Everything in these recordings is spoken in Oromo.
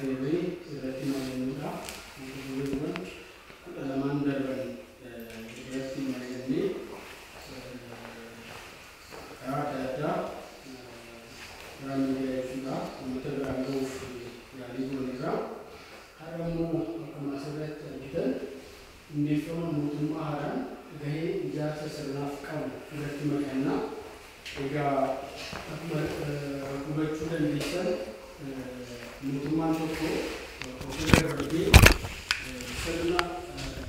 affeerree irratti mari'annudha. Mata dureewwan 12 darban irratti mari'annee karaa adda addaa karaa miidiyaa jechuudha uummata biraan gahuuf yaalii gooneerra. Har'a immoo akkuma asirratti argitan hundeeffama mootummaa haaraan gahee ijaarsa sirnaaf qabu irratti mari'anna. Egaa akkuma hubachuu dandeessan mootummaan tokko ofirra darbee sirna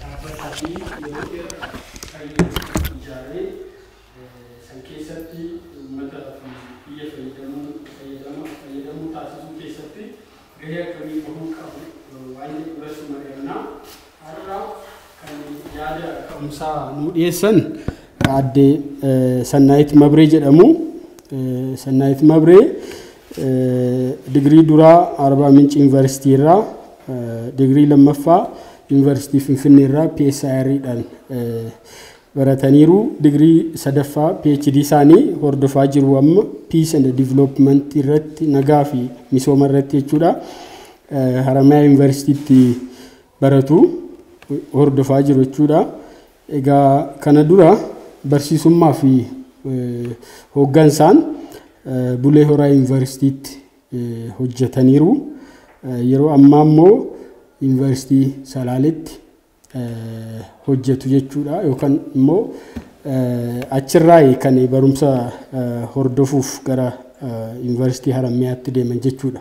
dhaabbataa fi yeroo dheeraa kaayyoo ijaaree san keessatti uummataa fi biyya fayyadamuu taasisuu keessatti gahee akkamii bahuu qabu waan jedhu irratti mari'anna. Har'a kan yaada ka'umsaa nuu dhiyeessan Aadde Sannaayit Mabree jedhamu. Sannaayit Mabree digirii duraa Arbaa Minci Yuunivarsiitii irraa, digirii lammaffaa Yuunivarsiitii Finfinnee irraa PSIR dhaan barataniiru. Digirii sadaffaa PhD isaanii hordofaa jiru amma Peace and Development irratti, nagaa fi misooma irratti jechuudha. Haramayaa Yuunivarsiitiitti baratu hordofaa jiru jechuudha. Egaa kana dura barsiisummaa fi hooggansaan Bulee Horaa Yuunivarsiitiitti hojjetaniiru. Yeroo ammaa immoo Yuunivarsiitii Salaaletti hojjetu jechuudha. Yookaan immoo achirraa kan barumsa hordofuuf gara Yuunivarsiitii Haramayaatti deeman jechuudha.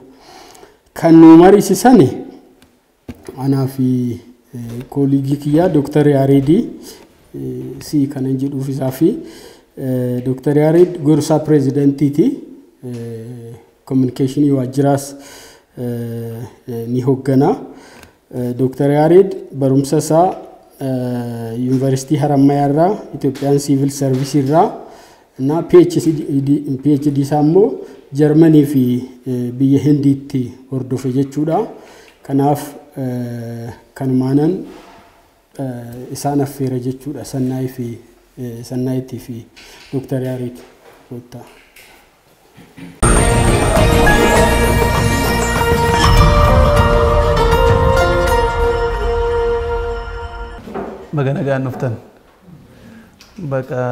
Kan nu mariisisan anaa fi kooliigii kiyyaa Dooktar Yaareedii si kanan jedhuuf isaa fi Dooktar Yaareed gorsaa pireezidentiiti. Kominikeeshinii waajjiraas ni hooggana. Dooktar Yaareed barumsa isaa Yuunivarsiitii Haramayaa irraa, Itoophiyaan Siivil Sarvisii irraa እና PhD isaa immoo Jarmanii fi biyya Hindiitti hordofe jechuudha. Kanaaf kanumaanan isaan affeera jechuudha Sannaayitii fi Dooktar Yaareed kottaa. Baga nagaan dhuftan. Baqa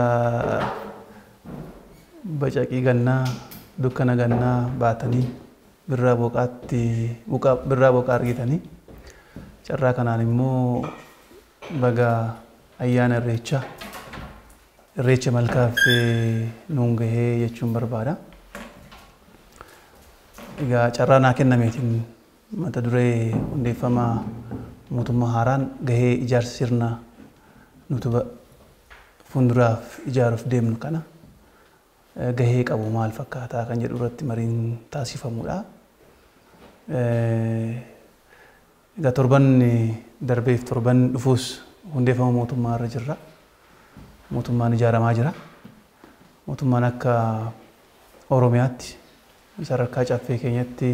bacaqii gannaa dukkana gannaa baatanii birraa boqaatti birraa boqaa argitanii carraa kanaan immoo baga ayyaana irreechaa irreecha malkaaf nuun gahee jechuun barbaada. Egaa carraa naa kennameetiin mata duree hundeeffama mootummaa haaraan gahee ijaarsa sirna nuti fuulduraaf ijaaruuf deemnu kana gahee qabu maal fakkaataa kan jedhu irratti mariin taasifamudha. Egaa torban darbeef torban dhufuus hundeeffama mootummaa irra jirra. Mootummaan ijaaramaa jira. Mootummaan akka Oromiyaatti sadarkaa caffee keenyatti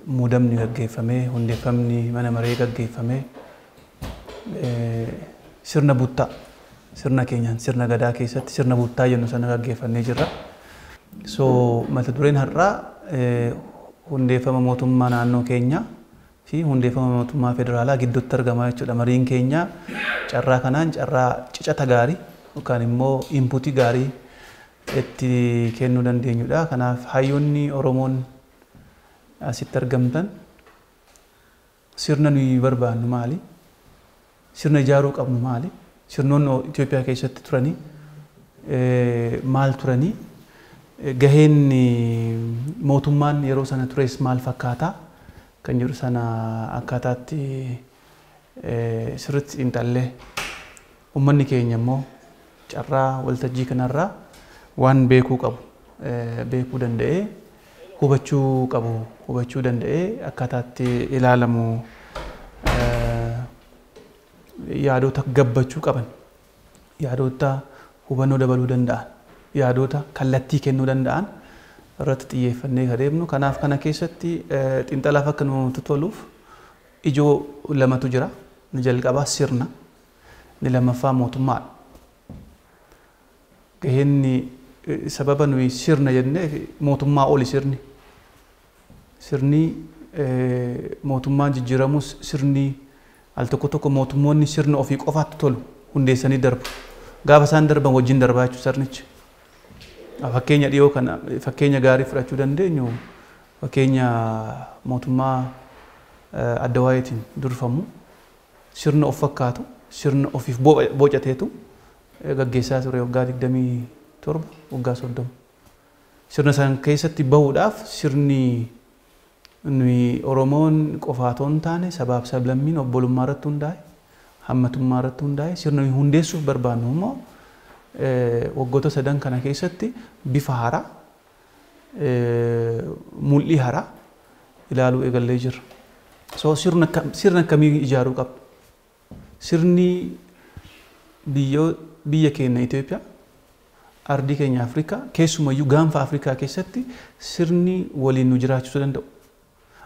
muudamni gaggeeffamee hundeeffamni mana maree gaggeeffamee sirna buttaa sirna keenyaan sirna gadaa keessatti sirna buttaa jennu sana gaggeeffannee jirra. So mata dureen har'aa hundeeffama mootummaa naannoo keenyaa fi hundeeffama mootummaa federaalaa gidduutti argama jechuudha. Mariin keenya carraa kanaan carraa cicata gaarii yookaan immoo inputii gaarii itti kennuu dandeenyudha. Kanaaf hayyoonni Oromoon asitti argamtan sirna nuyi barbaannu maali? Sirna ijaaruu qabnu maali? Sirnoonni Itoophiyaa keessatti turanii maal turanii? Gaheen mootummaan yeroo sana tures maal fakkaataa? Kan jedhu sana akkaataatti sirriitti xiinxallee uummanni keenya immoo carraa waltajjii kanarraa waan beekuu qabu beekuu danda'ee hubachuu qabu hubachuu danda'ee akkaataatti ilaalamu yaadota gabbachuu qaban yaadota hubannoo dabaluu danda'an yaadota kallattii kennuu danda'an irratti xiyyeeffannee adeemnu. Kanaaf kana keessatti xiinxalaaf akka nuti toluuf ijoo lamatu jira. Inni jalqabaa sirna, inni lammaffaa mootummaadha. Gaheen sababa nuyi sirna jennee mootummaa oli sirni. Sirni Mootummaan jijjiiramus sirni al tokko tokko mootummoonni sirna ofii qofaatti tolu hundeessanii darbu. Gaafa isaan darban wajjin darbaa jechuudha sirnichi. Fakkeenya dhiyoo kana fakkeenya gaarii fudhachuu dandeenyu fakkeenya mootummaa adda waayeetiin durfamu sirna of fakkaatu sirna ofiif bocateetu gaggeessaa ture waggaa 27 waggaa 30. Sirna san keessatti bahuudhaaf sirni nuyi Oromoon qofaa otoo hin taane sabaaf sablammiin obbolummaa irratti hundaa'e hammatummaa irratti hundaa'e sirna nuyi hundeessuuf barbaannu immoo waggoota sadan kana keessatti bifa haaraa mul'ii haaraa ilaaluu eegallee jirra. So sirna akkamii ijaaruu qabna? Sirni biyya keenya Itoophiyaa, ardii keenya Afrikaa, keessumayyuu gaanfa Afrikaa keessatti sirni waliin nu jiraachisuu danda'u.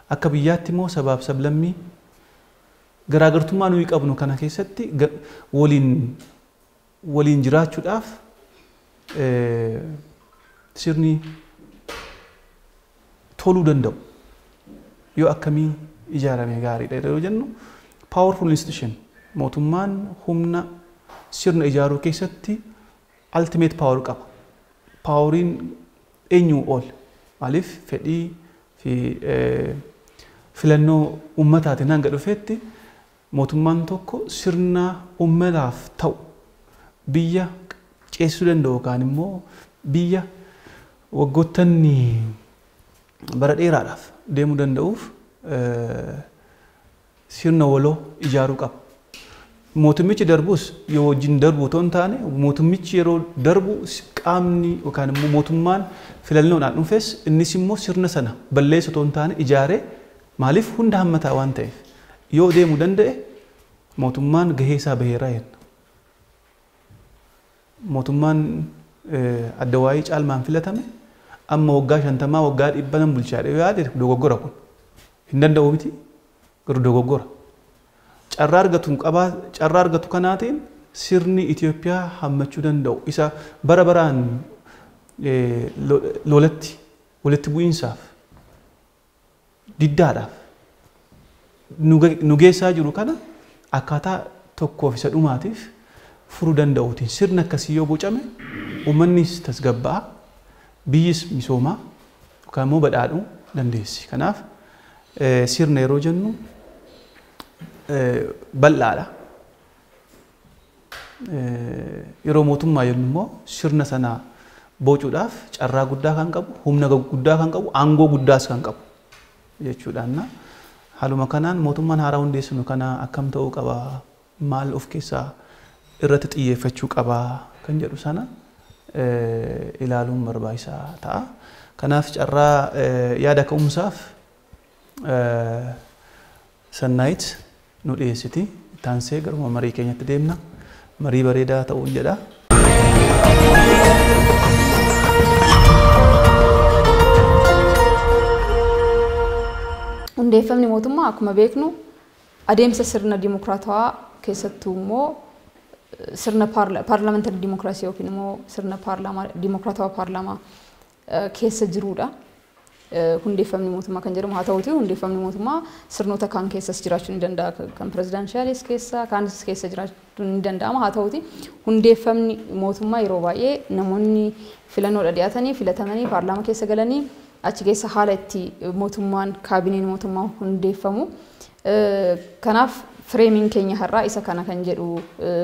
Akka biyyaatti immoo sabaaf sablammii garaagartummaa nuyi qabnu kana keessatti waliin jiraachuudhaaf sirni toluu danda'u yoo akkamii ijaarame gaariidha yeroo jennu powerful institution mootummaan humna sirna ijaaruu keessatti ultimate power qaba. Poweriin eenyuu ol maaliif fedhii fi filannoo uummataatiin hanga dhufetti mootummaan tokko sirna uummataaf ta'u biyya ceesisuu danda'u yookaan immoo biyya waggoottanni bara dheeraadhaaf deemuu danda'uuf sirna waloo ijaaruu qaba. Mootummichi darbus yoo wajjin darbu otoo hin taane mootummichi yeroo darbu qaamni yookaan immoo mootummaan filannoodhaan dhufes innis immoo sirna sana balleessu otoo hin taane ijaaree maaliif hunda hammataa waan ta'eef yoo deemuu danda'e mootummaan gahee isaa baheeraa jenna. Mootummaan adda waayee caalmaan filatame amma waggaa 50 waggaa 100 nan bulchaa yoo yaade dogoggora kun hin danda'u miti garuu dogoggora. Carraa argatu kanaatiin sirni Itoophiyaa hammachuu danda'u isa bara baraan lolatti walitti bu'iinsaaf diddaadhaaf nu geessaa jiru kana akkaataa tokkoof isa dhumaatiif furuu danda'uutiin sirna akkasii yoo bocame uummannis tasgabba'aa biyyis misoomaa yookaan immoo badhaadhuu dandeessi. Kanaaf sirna yeroo jennu bal'aadha. Yeroo mootummaa jennu immoo sirna sana bocuudhaaf carraa guddaa kan qabu, humna guddaa kan qabu, aangoo guddaas kan qabu jechuudhaan. Haaluma kanaan mootummaan haaraa hundeessinu kana akkam ta'uu qaba, maal of keessaa irratti xiyyeeffachuu qaba kan jedhu sana ilaaluun barbaachisaa ta'a. Kanaaf carraa yaada ka'umsaaf Sannaayit nu dhiyeessiti. Taansee garuma marii keenyatti deemna. Marii bareedaa ta'uun jedha. Hundeeffamni mootummaa akkuma beeknu adeemsa sirna dimokiraatawaa keessattuu immoo sirna paarlaamentari dimokiraasii yookiin immoo sirna dimokiraatawaa paarlaamaa keessa jirudha. Hundeeffamni mootummaa kan jedhamu haa ta'uutii hundeeffamni mootummaa sirnoota kaan keessas jiraachuu ni danda'a. Kan pirezidaanshaalis keessa kaanis keessa jiraachuu ni danda'ama. Haa ta'uutii hundeeffamni mootummaa yeroo baay'ee namoonni filannoodha dhiyaatanii filatamanii paarlaamaa keessa galanii achi keessa haala itti mootummaan kaabineen mootummaa hundeeffamu. Kanaaf fireemiin keenya har'aa isa kana kan jedhu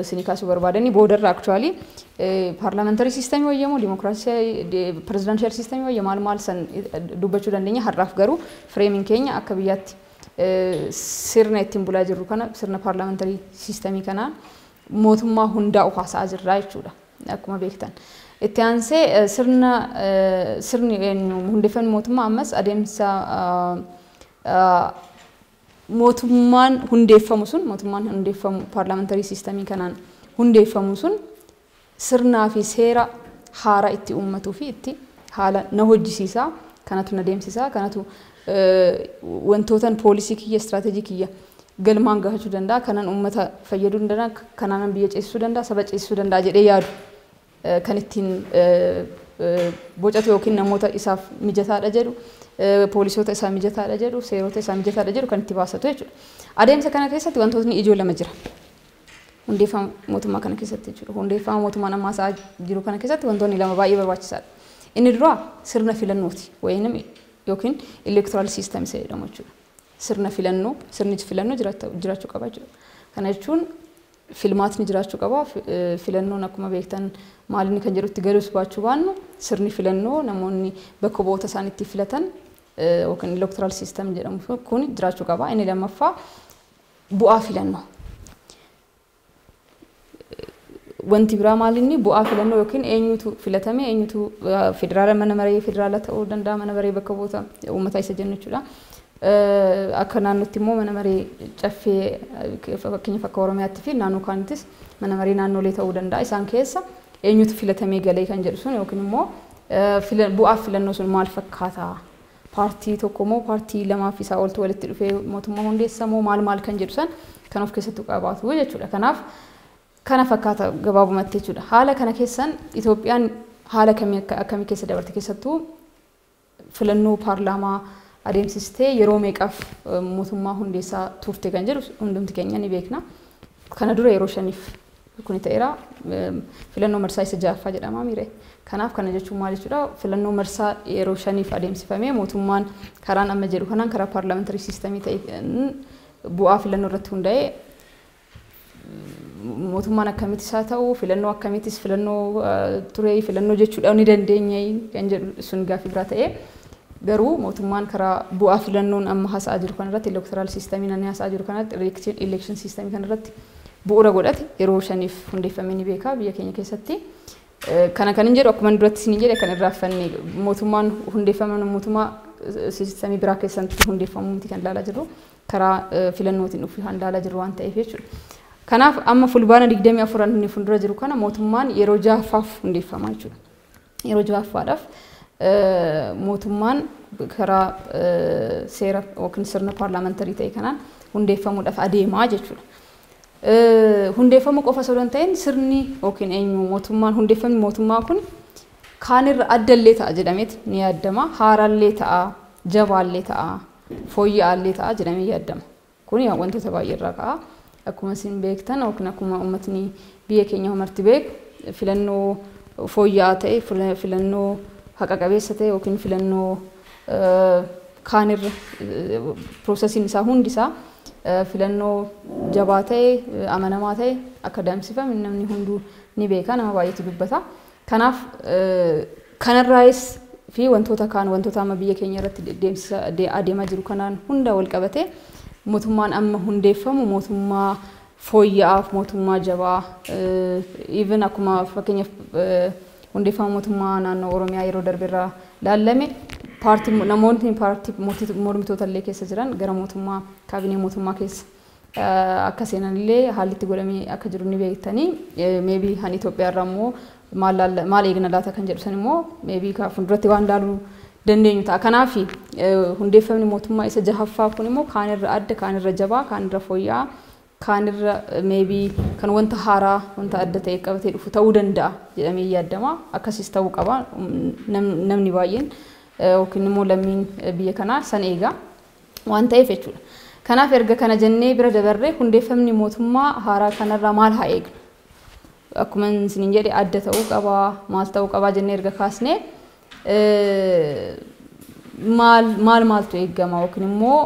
isinii kaasuu barbaadanii boodarra aktuwaalii paarlaamentarii siistemii wayyamoo dimokiraasii pirezidaanshiyal siistemii wayya maal maal san dubbachuu dandeenya. Har'aaf garuu fireemiin keenya akka biyyaatti sirna ittiin bulaa jirru kana sirna paarlaamentarii siistemii kanaan mootummaa hundaa'u haasa'aa jirra jechuudha akkuma beektan. Itti aansee sirni hundeeffamni mootummaa ammas adeemsa mootummaan hundeeffamu sun mootummaan hundeeffamu paarlaamentarii siistemii kanaan hundeeffamu sun sirnaa fi seera haaraa itti uummatuu fi itti haala na hojjisiisaa kanatu na deemsisaa kanatu wantootan poolisii kiyya istiraatejii kiyya galmaan gahachuu danda'a kanan uummata fayyaduu danda'a kanaanan biyya ceesisuu danda'a saba ceesisuu danda'a jedhee yaadu kan ittiin bocatu yookiin namoota isaaf mijataadha jedhu, poolisoota isaa mijataadha jedhu, seerota isaa mijataadha jedhu kan itti baasatu jechuudha. Adeemsa kana keessatti wantootni ijoo lama jira. Hundeeffama mootummaa kana keessatti jechuudha. Hundeeffama mootummaan ammaa isaa jiru kana keessatti wantoonni lama baay'ee barbaachisaadha. Inni duraa sirna filannooti yookiin electoral system isa jedhamu jechuudha. Sirna filannoo, sirni filannoo jiraachuu qaba jechuudha. Kana jechuun filmaatni jiraachuu qaba. Filannoon akkuma beektan maalinni kan jedhutti galus baachuu baannu sirni filannoo namoonni bakka bu'oota isaan itti filatan yookiin electoral system jedhamu kun jiraachuu qaba. Inni lammaffaa bu'aa filannoo. Wanti biraa maalinni bu'aa filannoo yookiin eenyutu filatame, eenyutu federaala mana maree federaala ta'uu danda'a, mana maree bakka bu'oota uummataa isa jennu jechuudha. Akka naannootti immoo mana maree caffee fakkeenyaaf akka Oromiyaatti fi naannoo kaanittis mana maree naannolee ta'uu danda'a. Isaan keessa eenyutu filatamee galee kan jedhu sun yookiin immoo bu'aa filannoo sun maal fakkaata? Paartii tokko moo paartii lamaa fi isaa oltu walitti dhufee mootummaa hundeessa moo maal maal kan jedhu san kan of keessatti qabaatu jechuudha. Kanaaf kana fakkaata gabaabumatti jechuudha. Haala kana keessan Itoophiyaan haala akkamii keessa dabarte keessattuu filannoo paarlaamaa adeemsistee yeroo meeqaaf mootummaa hundeessaa turte kan jedhu hundumti keenya ni beekna. Kana dura yeroo 5 kun ta'eera. Filannoo marsaa isa 6ffaa jedhama miire. Kanaaf kana jechuun maal jechuudha? Filannoo marsaa yeroo 5 adeemsifamee mootummaan karaan amma jedhu kanaan karaa paarlaamentarii siistemii ta'e bu'aa filannoo irratti hundaa'ee mootummaan akkamittis haa ta'u filannoo akkamittis filannoo turee filannoo jechuudha ni dandeenya kan jedhu sun gaaffii biraa ta'ee garuu mootummaan karaa bu'aa filannoon amma haasa'aa jiru kanarratti electoral systemiin inni haasa'aa jiru kanarratti election systemii kanarratti bu'uura godhate yeroo 5 hundeeffamee ni beeka biyya keenya keessatti. Kana kan hin jedhu akkuma duratti isin jedhe kan irraaffanne mootummaan hundeeffaman mootummaa siistemii biraa keessatti hundeeffamuu miti kan ilaalaa jirru karaa filannootiin dhufuu kan ilaalaa jirru waan ta'eef jechuudha. Kanaaf amma fulbaana 24 inni fuuldura jiru kana mootummaan yeroo 6ffaaf hundeeffama jechuudha. Yeroo 6ffaadhaaf mootummaan karaa seera yookiin sirna paarlaamentarii ta'e kanaan hundeeffamuudhaaf adeemaa jechuudha. Hundeeffamuu qofa osoo hin ta'in sirni yookiin eenyu mootummaan hundeeffamni mootummaa kun kaanirra addallee ta'a jedhameet ni yaadama. Haaraallee ta'a, jabaallee ta'a, fooyya'aallee ta'a jedhamee yaadama. Kun wantoota baay'ee irraa ka'a. Akkuma isin beektan yookiin akkuma uummatni biyya keenya marti beeku filannoo fooyya'aa ta'e, filannoo haqa qabeessa ta'e yookiin filannoo kaanirra piroosesiin isaa hundisaa filannoo jabaa ta'e, amanamaa ta'e akka adeemsifame namni hunduu ni beeka, nama baay'eetu dubbata. Kanaaf kanarraayis fi wantoota kaan wantoota amma biyya keenya irratti adeemaa jiru kanaan hunda wal qabatee mootummaan amma hundeeffamu mootummaa fooyya'aaf mootummaa jabaa even akkuma fakkeenyaaf hundeeffama mootummaa naannoo Oromiyaa yeroo darbe irraa laalame paartii namoonni paartii mormitoota illee keessa jiran gara mootummaa kaabinee mootummaa keessa akka seenan illee haalli itti godhamee akka jiru ni beektanii. Maybe han Itoophiyaa irraa immoo maal eegna laata kan jedhu san immoo maybe fuulduratti waan laaluu dandeenyu ta'a. Kanaaf hundeeffamni mootummaa isa 6ffaa kun immoo kaanirra adda, kaanirra jabaa, kaanirra fooyya'aa, kaanirra maybe kan wanta haaraa wanta adda ta'e qabatee dhufu ta'uu danda'a jedhamee yaadama. Akkasis ta'uu qaba namni baay'een yookiin immoo lammiin biyya kanaa san eega waan ta'eef jechuudha. Kanaaf erga kana jennee bira dabarree hundeeffamni mootummaa haaraa kanarraa maal haa eegnu? Akkuma isiniin jedhe adda ta'uu qaba, maal ta'uu qaba jennee erga kaasnee maal maal maaltu eegama yookiin immoo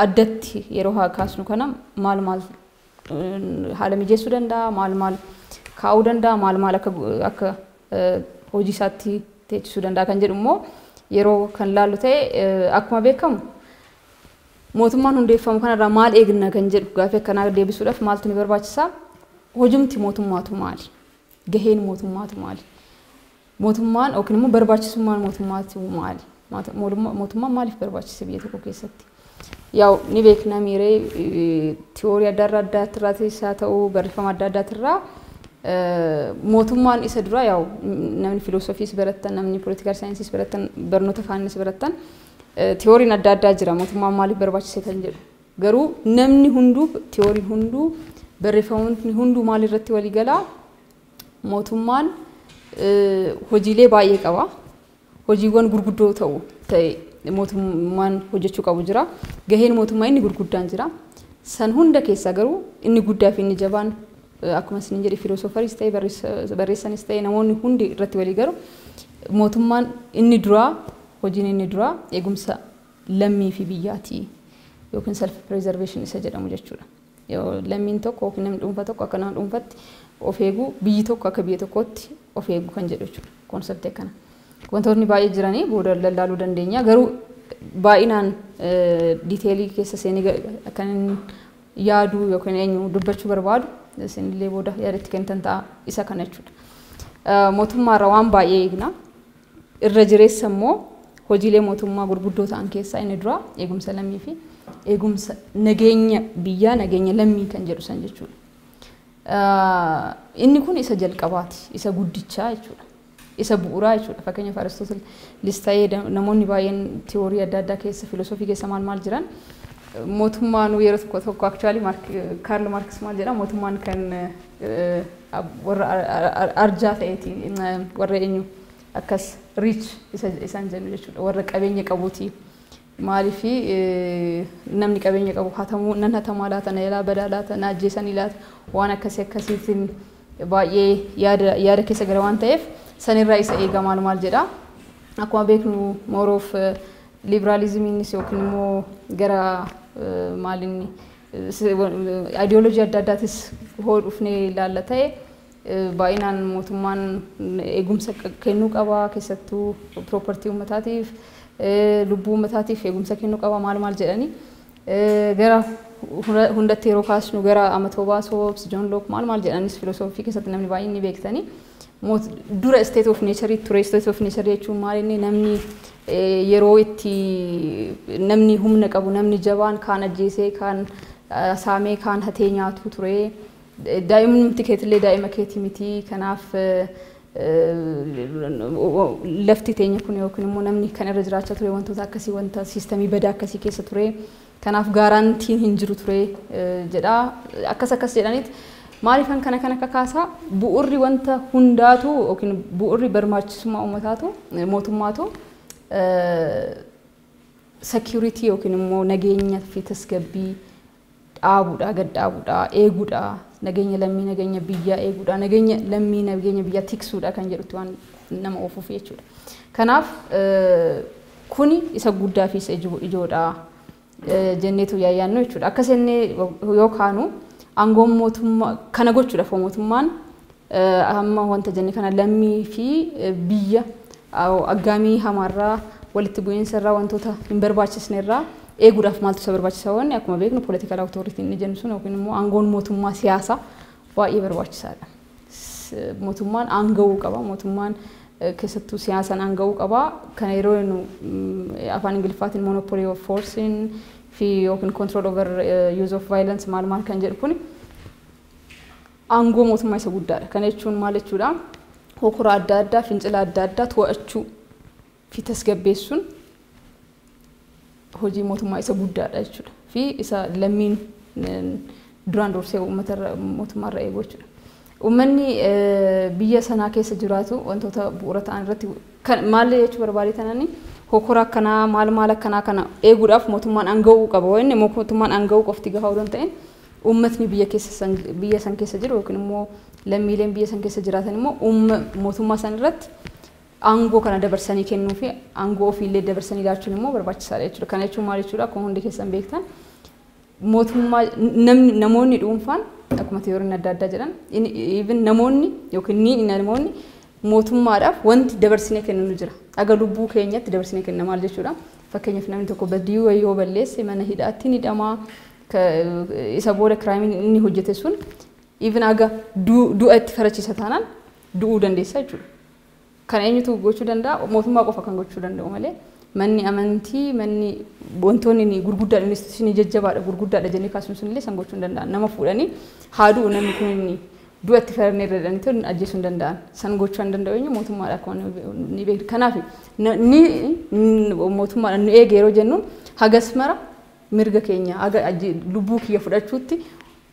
addatti yeroo haa kaasnu kana maal maal haala mijeessuu danda'a, maal maal kaa'uu danda'a, maal maal akka hojii isaatti teechisuu danda'a kan jedhu immoo yeroo kan laallu ta'e akkuma beekamu mootummaan hundeeffamu kanarraa maal eegna kan jedhu gaaffii akkanaa deebisuudhaaf maaltu ni barbaachisaa? Hojumti mootummaatu maali? Gaheen mootummaatu maali? Mootummaan yookiin immoo barbaachisummaan mootummaatu maali? Mootummaan maaliif barbaachise biyya tokko keessatti? Yaa'u ni beekna miiree tiyoorii adda addaatirraa haa ta'u barreeffama adda addaatirraa mootummaan isa dura yaa'u namni filoosofiis barattan, namni poolitikaal saayinsiis barattan, barnoota kaanis barattan tiyooriin adda addaa jira mootummaan maaliif barbaachise kan jedhu. Garuu namni hunduu tiyooriin hunduu barreeffamoonni hunduu maal irratti walii galaa? Mootummaan hojiilee baay'ee qaba. Hojiiwwan gurguddoo ta'u ta'e mootummaan hojjechuu qabu jira. Gaheen mootummaa inni gurguddaan jira. San hunda keessaa garuu inni guddaa fi inni jabaan akkuma isin jedhe filoosofaris ta'e barreessanis ta'e namoonni hundi irratti walii galu mootummaan inni duraa hojiin inni duraa eegumsa lammii fi biyyaati yookiin self preservation isa jedhamu jechuudha. Lammiin tokko yookiin namni dhuunfaa tokko akka nama dhuunfaatti of eeguu, biyyi tokko akka biyya tokkootti of eeguu kan jedhu jechuudha. Konseptii akkana. Wantoonni baay'ee jiranii booda lallaaluu dandeenya, garuu baay'inaan detailii keessa seenee kan yaaduu yookiin eenyu dubbachuu barbaadu isinillee booda yaadatti kennitan ta'a isa kana jechuudha. Mootummaarraa waan baay'ee eegna. Irra jireessa immoo hojiilee mootummaa gurguddoo ta'an keessaa inni dura eegumsa lammii fi eegumsa nageenya biyyaa, nageenya lammii kan jedhu san jechuudha. Inni kun isa jalqabaati, isa guddichaa jechuudha. Isa bu'uuraa jechuudha. Fakkeenyaaf Aristootilis ta'ee namoonni baay'een tiyoorii adda addaa keessa, filosoofii keessa maal maal jiran, mootummaan yeroo tokko tokko actually Kaarl Maarkis maal jedha, mootummaan kan warra arjaa ta'eeti, warra eenyu akkas rich isaan jennu jechuudha, warra qabeenya qabuuti. Maaliif namni qabeenya qabu hatamuu nan hatamaa laata, na jalaa badaa laata, na ajjeesanii laata, waan akkasii akkasiitiin baay'ee yaada keessa gara waan ta'eef sanirraa isa eega maal maal jedha. Akkuma beeknu more of liberaalizimiinis yookiin immoo gara maalinni ideoloojii adda addaatis hoo dhufnee ilaalla ta'e baay'inaan mootummaan eegumsa kennuu qaba, keessattuu propertii uummataatiif, lubbuu uummataatiif eegumsa kennuu qaba maal maal jedhanii gara hundatti yeroo kaasnu gara Amatoo Hobbes, John Locke maal maal jedhanis filosoofii keessatti namni baay'een ni beektanii. Dura state of nature ture. State of nature jechuun maal? Inni namni yeroo itti namni humna qabu, namni jabaan kaan ajjeesee, kaan saamee, kaan hatee nyaatu ture. Daa'imni keetillee daa'ima keetii miti. Kanaaf lafti teenya kun yookiin immoo namni kan irra jiraachaa ture wantoota akkasii, wanta siistamii badaa akkasii keessa ture. Kanaaf guarantee'n hin jiru ture jedha. Akkas akkas jedhaniit maaliifan kana kan akka kaasaa, bu'urri wanta hundaatu yookiin bu'urri barbaachisummaa uummataatu mootummaatu security yookiin immoo nageenya fi tasgabbii dhaabuudha, gad dhaabuudha, eeguudha, nageenya lammii, nageenya biyyaa eeguudha, nageenya lammii, nageenya biyyaa tiksuudha kan jedhutti waan nama oofuuf jechuudha. Kanaaf kuni isa guddaa fi isa ijoodha jenneetu yaayyaannu jechuudha. Akkas jennee yoo kaanu aangoon mootummaa kana gochuudhaaf mootummaan amma wanta jenne kana lammii fi biyya aggaamii hamaarraa, walitti bu'iinsa irraa, wantoota hin barbaachisne irraa eeguudhaaf maaltu isa barbaachisa? Wanni akkuma beeknu political authority inni jennu sun yookiin immoo aangoon mootummaa siyaasaa baay'ee barbaachisaadha. Mootummaan aanga'uu qaba. Mootummaan keessattuu siyaasaan aanga'uu qaba. Kana yeroo jennu afaan Ingiliffaatiin monopoly of force fi yookiin control over use of violence maal maal kan jedhu kun aangoo mootummaa isa guddaadha. Kana jechuun maal jechuudha? Hokora adda addaa, fincila adda addaa to'achuu fi tasgabbeessuun hojii mootummaa isa guddaadha jechuudha. Fi isa lammiin duraan dursee uummata mootummaarra eegu jechuudha. Uummanni biyya sanaa keessa jiraatu wantoota bu'uura ta'an irratti maal jechuu barbaade tanani, hokora akkanaa maal maal akkanaa kana eeguudhaaf mootummaan aanga'uu qaba. Inni mootummaan aanga'uu qofti gahaa odoo hin ta'in uummatni biyya keessa san biyya san keessa jiru yookiin immoo lammiileen biyya san keessa jiraatan immoo mootummaa san irratti aangoo kana dabarsanii kennuu fi aangoo ofiillee dabarsanii laachuun immoo barbaachisaadha jechuudha. Kana jechuun maal jechuudha? Akkuma hundi keessan beektan mootummaa namni namoonni dhuunfaan akkuma tiyooriin adda addaa jedhan even namoonni yookiin ni namoonni mootummaadhaaf wanti dabarsinee kennu jira. Aga lubbuu keenyatti dabarsinee kenna maal jechuudha? Fakkeenyaaf namni tokko badii wayii yoo balleesse mana hidhaatti ni hidhama. Isa booda crimeiin inni hojjete sun even aga du'a itti farachiisa taanaan du'uu dandeessa jechuudha. Kana eenyutu gochuu danda'a? Mootummaa qofa kan gochuu danda'u malee manni amantii, manni wantoonni ni gurguddaadha, institutionii jajjabaadha, gurguddaadha jennee kaasuun sunillee san gochuu hin danda'an. Nama fuudhanii haa du'u namni kun, inni du'a itti farannee irra jedhanii ajjeesuu hin danda'an. San gochuu hin danda'u eenyu? Mootummaadha akkuma ni beektu. Kanaaf ni mootummaadha nu eege yeroo jennu hagas mara mirga keenya haga lubbuu kiyya fudhachuutti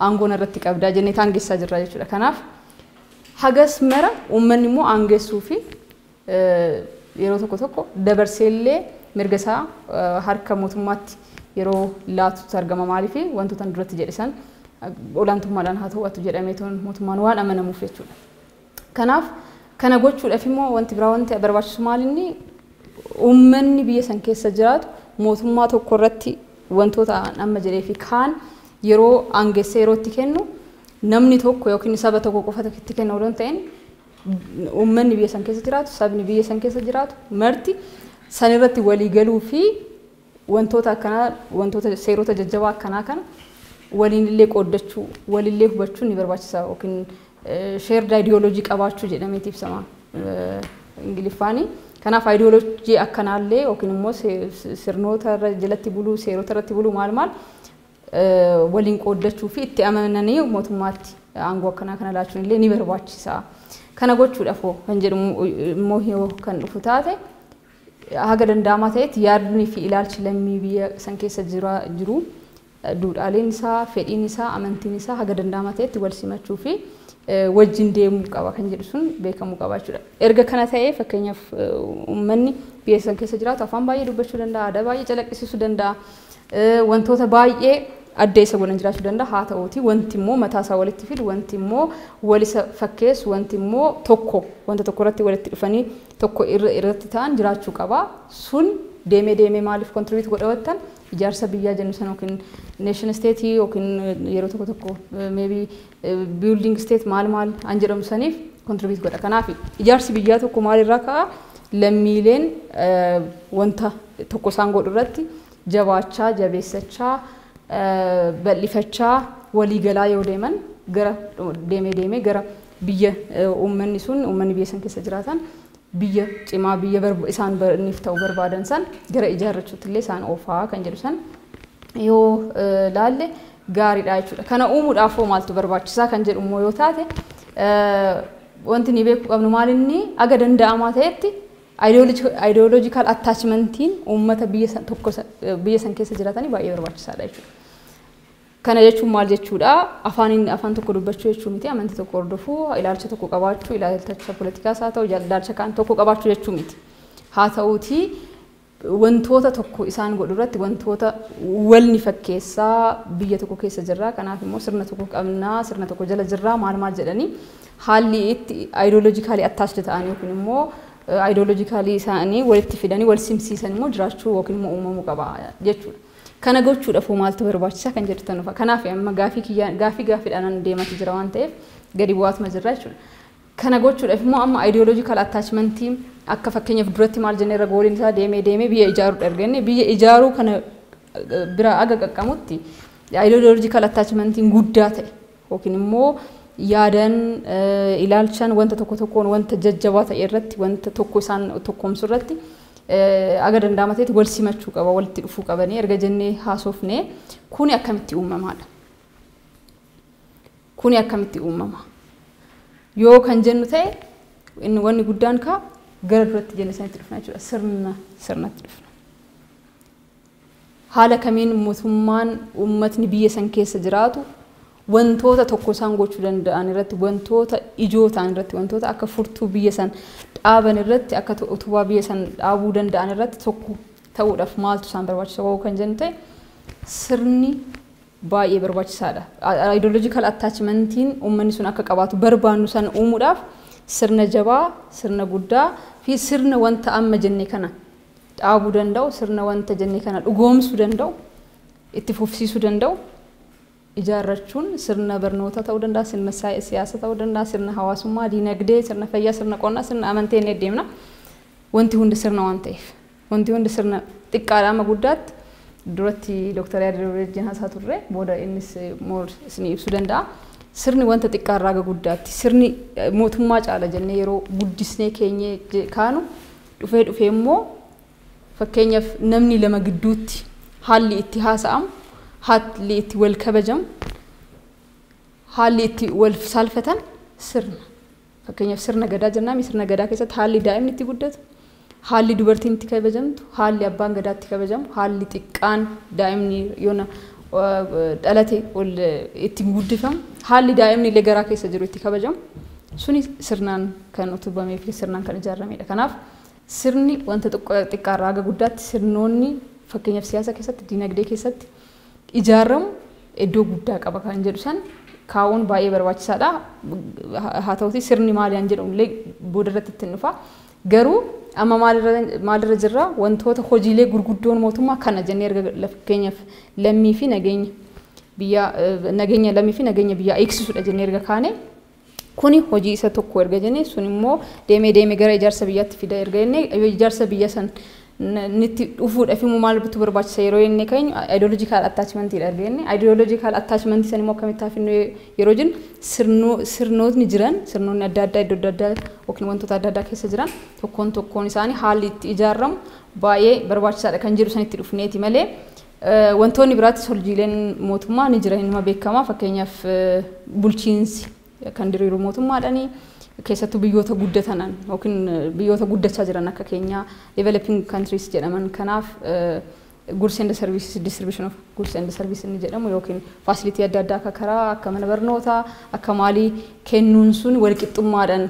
aangoon irratti qabdaa jennee taangessaa jirra jechuudha. Kanaaf Hagas mara uummanni immoo aangeessuu fi yeroo tokko tokko dabarseellee mirga isaa harka mootummaatti yeroo laatutu argama. Maaliif wantoota duratti jedhe san olaantummaadhaan haa to'atu jedhamee mootummaan waan amanamuuf jechuudha. Kanaaf kana gochuudhaaf immoo wanti biraa wanti barbaachisu maalinni uummanni biyya san keessa jiraatu mootummaa tokko irratti wantoota amma jedhee fi kaan yeroo aangeessee yeroo itti kennu namni tokko yookiin saba tokko qofa itti kennu odoo hin ta'in uummanni biyya san keessa jiraatu sabni biyya san keessa jiraatu marti san irratti walii galuu fi wantoota akkanaa wantoota seerota jajjabaa akkanaa kana waliin illee qooddachuu walillee hubachuun ni barbaachisa yookiin shared ideology qabaachuu jedhameeti ibsama Ingiliffaani. Kanaaf ideology akkanaallee yookiin immoo sirnoota irra jalatti buluu seerota irratti buluu maal maal waliin qooddachuu fi itti amananii mootummaatti aangoo akkanaa kana laachuun illee ni barbaachisa. Kana gochuudhaaf kan jedhamu immoo kan dhufu taate haga danda'amaa ta'etti yaadni fi ilaalchi lammii biyya san keessa jiru duudhaaleen isaa, fedhiin isaa, amantiin isaa haga danda'amaa ta'etti wal simachuu fi wajjin deemuu qaba kan jedhu sun beekamuu qaba jechuudha. Erga kana ta'ee fakkeenyaaf uummanni biyya san keessa jiraatu afaan baay'ee dubbachuu danda'a, aadaa baay'ee calaqqisiisuu danda'a, wantoota baay'ee adda isa godhan jiraachuu danda'a. Haa ta'uuti wanti immoo mataa isaa walitti fidu, wanti immoo wal isa fakkeessu, wanti immoo tokko wanta tokko irratti walitti dhufanii tokko irratti ta'an jiraachuu qaba. Sun deemee deemee maaliif contribute godha ijaarsa biyyaa jennu sana yookiin nation state yookiin yeroo tokko tokko maybe building state maal maal an jedhamu saniif contribute godha. Kanaaf ijaarsi biyyaa tokko maalirraa ka'a? Lammiileen wanta tokko isaan godhu irratti jabaachaa, jabeessachaa, bal'ifachaa waliigalaa yoo deeman gara deemee deemee gara biyya uummanni sun uummanni biyya san keessa jiraatan biyya cimaa biyya isaan barniif ta'uu barbaadan san gara ijaarrachuutti illee isaan oofaa kan jedhu san yoo laalle gaariidha jechuudha. Kana uumuudhaaf hoo maaltu barbaachisaa kan jedhu immoo yoo taate wanti ni beekuu qabnu maal inni aga danda'amaa ta'etti ideological attachmentiin uummata biyya san tokko biyya san keessa jiraatanii baay'ee barbaachisaadha jechuudha. Kana jechuun maal jechuudha? Afaan tokko dubbachuu jechuu miti, amantii tokko hordofuu, ilaalcha tokko qabaachuu, ilaalcha poolitikaas haa ta'u, ilaalcha kaan tokko qabaachuu jechuu miti. Haa ta'uutii wantoota tokko isaan godhu irratti wantoota walni fakkeessaa biyya tokko keessa jirra, kanaaf immoo sirna tokko qabnaa, sirna tokko jala jirraa maal maal jedhanii haalli itti ideologically attached ta'anii yookiin immoo ideologically isaanii walitti fidanii wal simsiisan immoo jiraachuu yookiin immoo uumamuu qaba jechuudha. Kana gochuudhaaf maaltu barbaachisaa kan jedhu tanufa. Kanaaf amma gaafii gaafiidhaan deematu jira waan ta'eef gadi bu'aatuma jirra jechuudha. Kana gochuudhaaf immoo amma ideological attachmentii akka fakkeenyaaf duratti maal jennee irra gooliin isaa deemee deemee biyya ijaaruudha ergenne biyya ijaaruu kana bira aga qaqqamutti ideological attachmentiin guddaa ta'e yookiin immoo yaadan ilaalchaan wanta tokko tokkoon wanta jajjabaa ta'e irratti wanta tokko isaan tokkoomsu irratti aga danda'ama ta'etti wal simachuu qaba, walitti dhufuu qabanii erga jennee haasofne kuni akkamitti uumamaadha? Kuni akkamitti uumama? Yoo kan jennu ta'e inni wanni guddaan kaa gara duratti jenne sanitti dhufna jechuudha. Sirnatti dhufna. Haala kamiin mootummaan uummatni biyya san keessa jiraatu wantoota tokko isaan gochuu danda'an irratti wantoota ijoo ta'an irratti wantoota akka furtuu biyya san dhaaban irratti akka utubaa biyya san dhaabuu danda'an irratti tokko ta'uudhaaf maaltu isaan barbaachisa kan jennu ta'e sirni baay'ee barbaachisaadha. Ideological attachmentiin uummanni sun akka qabaatu barbaannu san uumuudhaaf sirna jabaa, sirna guddaa fi sirna wanta amma jenne kana dhaabuu danda'u, sirna wanta jenne kana dhugoomsuu danda'u, itti fufsiisuu danda'u ijaarrachuun sirna barnoota ta'uu danda'a, sirna siyaasa ta'uu danda'a, sirna hawaasummaa, diinagdee, sirna fayyaa, sirna qonnaa, sirna amantii inni deemna. Wanti hundi sirna waan ta'eef, wanti hundi sirna xiqqaadhaa amma guddaatti duratti Dooktar Yaaduu wajjin haasaa turre booda innis more isinii ibsuu danda'a. Sirni wanta xiqqaarraa aga guddaatti sirni mootummaa caala jennee yeroo guddisnee keenyee kaanu dhufee dhufee immoo fakkeenyaaf namni lama gidduutti haalli itti haasa'amu, haalli itti wal kabajamu, haalli itti wal saalfatan sirna. Fakkeenyaaf sirna gadaa jennaan sirna gadaa keessatti haalli daa'imni itti guddatu, haalli dubartiin itti kabajamtu, haalli abbaan gadaa itti kabajamu, haalli xiqqaan daa'imni yoona dhalate ol ittiin guddifamu, haalli daa'imni illee garaa keessa jiru itti kabajamu Suni sirnaan kan utubamee fi sirnaan kan ijaaramedha. Kanaaf sirni wanta xiqqaarraa haga guddaatti sirnoonni fakkeenyaaf siyaasa keessatti, dinagdee keessatti ijaaramu iddoo guddaa qaba kan jedhu san kaa'uun baay'ee barbaachisaadha. Haa ta'uti sirni maali kan jedhamu illee boodarratti ittiin dhufa. Garuu amma maalirra jirra wantoota hojiilee gurguddoon mootummaa kana jennee erga fakkeenyaaf lammii fi nageenya biyyaa nageenya lammii fi nageenya biyyaa eegsisuudha jennee erga kaane kuni hojii isa tokko erga jennee sun immoo deemee deemee gara ijaarsa biyyaatti fida erga jennee ijaarsa biyya san nitti dhufuudhaaf immoo maal bitu barbaachisa yeroo jennee keenyu ideological attachment dha erga jennee ideological attachment san immoo akkamitti hafinnu yeroo jennu sirnootni jiran sirnoonni adda addaa iddoo adda addaa yookiin wantoota adda addaa keessa jiran tokkoon tokkoon isaanii haalli itti ijaaramu baay'ee barbaachisaadha kan jedhu san itti dhufneeti malee wantoonni biraattis hojiileen mootummaa ni jiran inuma beekama. Fakkeenyaaf bulchiinsi kan diriiru mootummaadhaani keessattuu biyyoota guddatanan yookiin biyyoota guddachaa jiran akka keenyaa developing countries jedhaman kanaaf goods and services distribution of goods and services inni jedhamu yookiin facility adda addaa akka karaa akka mana barnootaa akka maalii kennuun sun walqixxummaadhaan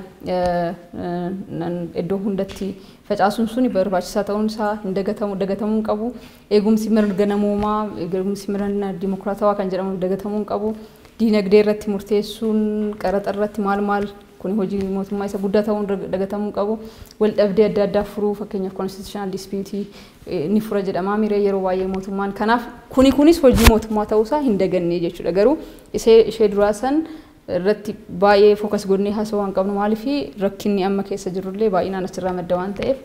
iddoo hundatti facaasuun sun barbaachisaa ta'uun isaa hin dagatamuu hin qabu. Eegumsi mirga namoomaa eegumsi mirga dimokiraatawaa kan jedhamu dagatamuu hin qabu. Diinagdee irratti murteessuun qaraxa irratti maal maal kun hojii mootummaa isa guddaa ta'uun dagatamuu qabu. Wal dhabdee adda addaa furuu fakkeenyaaf constitutional dispute ni fura jedhamaa miree yeroo baay'ee mootummaan. Kanaaf kuni kunis hojii mootummaa ta'uusaa hin daganne jechuudha. Garuu ishee duraa san irratti baay'ee focus godhannee haasawuu waan qabnu maaliif rakkinni amma keessa jirullee baay'inaan achirraa madda waan ta'eef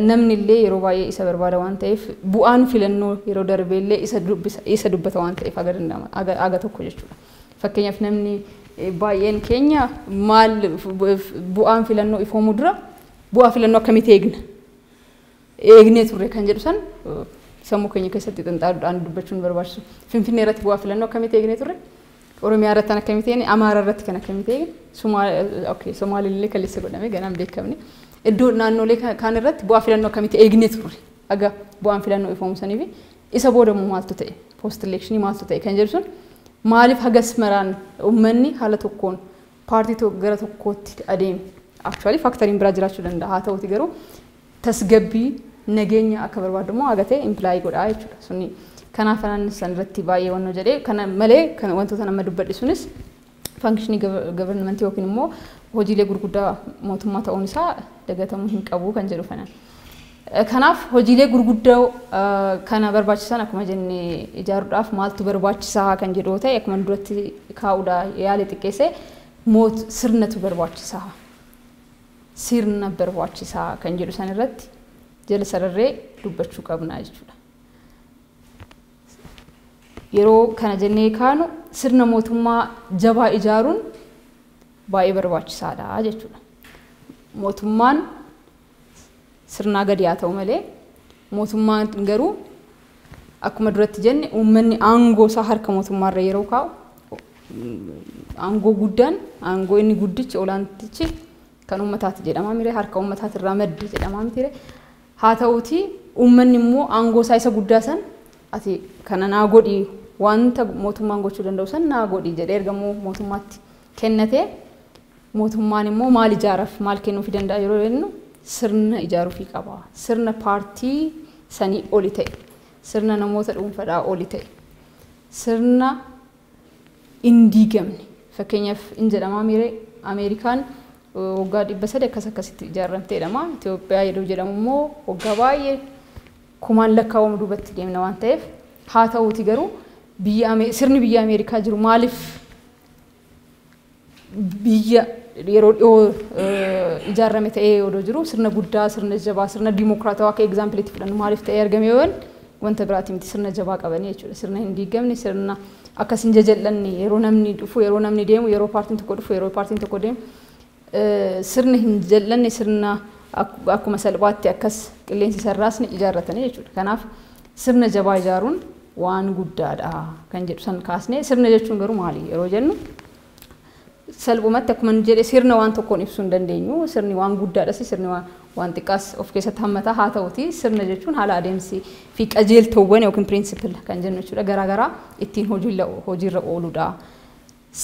namni illee yeroo baay'ee isa barbaada waan ta'eef bu'aan filannoo yeroo darbeellee isa dubbata waan ta'eef haga danda'ama haga tokko jechuudha. Fakkeenyaaf namni baay'een keenya maal bu'aan filannoo ifoomuu dura bu'aa filannoo akkamitti eegna eegnee turre kan jedhu san sammuu keenya keessatti xinxaaluudhaan dubbachuun barbaachisu. Finfinnee irratti bu'aa filannoo akkamitti eegnee turre, Oromiyaa irratti kan akkamitti eegne, Amaara irratti kan akkamitti eegne, Somaalillee kaleessa godhame ganaan beekamne iddoo naannolee kaan irratti bu'aa filannoo akkamitti eegnee turre aga bu'aan filannoo ifoomu sanii fi isa booda immoo maaltu ta'e post election maaltu ta'e kan jedhu sun maaliif hagas maraan uummanni haala tokkoon paartii gara tokkootti adeeme. Actually factoriin biraa jiraachuu danda'a haa ta'uti garuu tasgabbii nageenya akka barbaadamu haga ta'e imply godhaa jechuudha. Suni kanaaf anaan san irratti baay'ee wannoo jedhee kana malee wantoota nama dubbadhe sunis functionii governmentii yookiin immoo hojiilee gurguddaa mootummaa ta'uun isaa dagatamuu hin qabu kan jedhu kanaan. Kanaaf hojiilee gurguddoo kana barbaachisan akkuma jenne ijaaruudhaaf maaltu barbaachisaa kan jedhu ta'e akkuma duratti kaa'uudha yaale xiqqeesse sirnatu barbaachisaa. Sirna barbaachisaa kan jedhu san irratti jala sararree dubbachuu qabna jechuudha. Yeroo kana jennee kaanu sirna mootummaa jabaa ijaaruun baay'ee barbaachisaadha jechuudha. Mootummaan sirnaa gadi haa ta'u malee mootummaan garuu akkuma duratti jenne uummanni aangoo isaa harka mootummaarra yeroo kaa'u aangoo guddaan aangoo inni guddichi olaantichi kan uummataati jedhama mire harka uummataatirraa madde jedhama mire haa ta'uuti uummanni immoo aangoo isaa isa guddaa san ati kana naa godhi wanta mootummaan gochuu danda'u san naa godhi jedhee ergamuu mootummaatti kennate mootummaan immoo maal ijaaraaf maal kennuufii danda'a yeroo jennu sirna ijaaruufii qaba. Sirna paartii sanii oli ta'e, sirna namoota dhuunfaadhaa oli ta'e, sirna hin diigamne. Fakkeenyaaf hin jedhamaa miire Ameerikaan waggaa 300 akkas akkasitti ijaaramte jedhama. Itoophiyaa yeroo jedhamu immoo waggaa baay'ee kumaan lakkaa'amu duubatti deemna waan ta'eef haa ta'uuti garuu sirni biyya Ameerikaa jiru maaliif biyya yeroo dhiyoo ijaarame ta'ee odoo jiru sirna guddaa sirna jabaa sirna dimokiraatawaa akka exampleitti fudhannu maaliif ta'ee argame yoo wanta biraati miti sirna jabaa qabanii jechuudha. Sirna hin diigamne sirna akkas hin jajal'anne yeroo namni dhufu yeroo namni deemu yeroo paartiin tokko dhufu yeroo paartiin tokko deemu sirna hin jal'anne sirna akkuma salphaatti akkas qilleensi sarraasni ijaarratanii jechuudha. Kanaaf sirna jabaa ijaaruun waan guddaadha kan jedhu san kaasnee sirna jechuun garuu maali yeroo jennu salphumatti akkuma jedhe sirna waan tokkoon ibsuu hin dandeenyu. Sirni waan guddaadhas sirni waan xiqqaas of keessatti hammataa haa ta'uti sirna jechuun haala adeemsi fi qajeeltowwan yookiin principle kan jennu jechuudha garaagaraa ittiin hojiirra ooludha.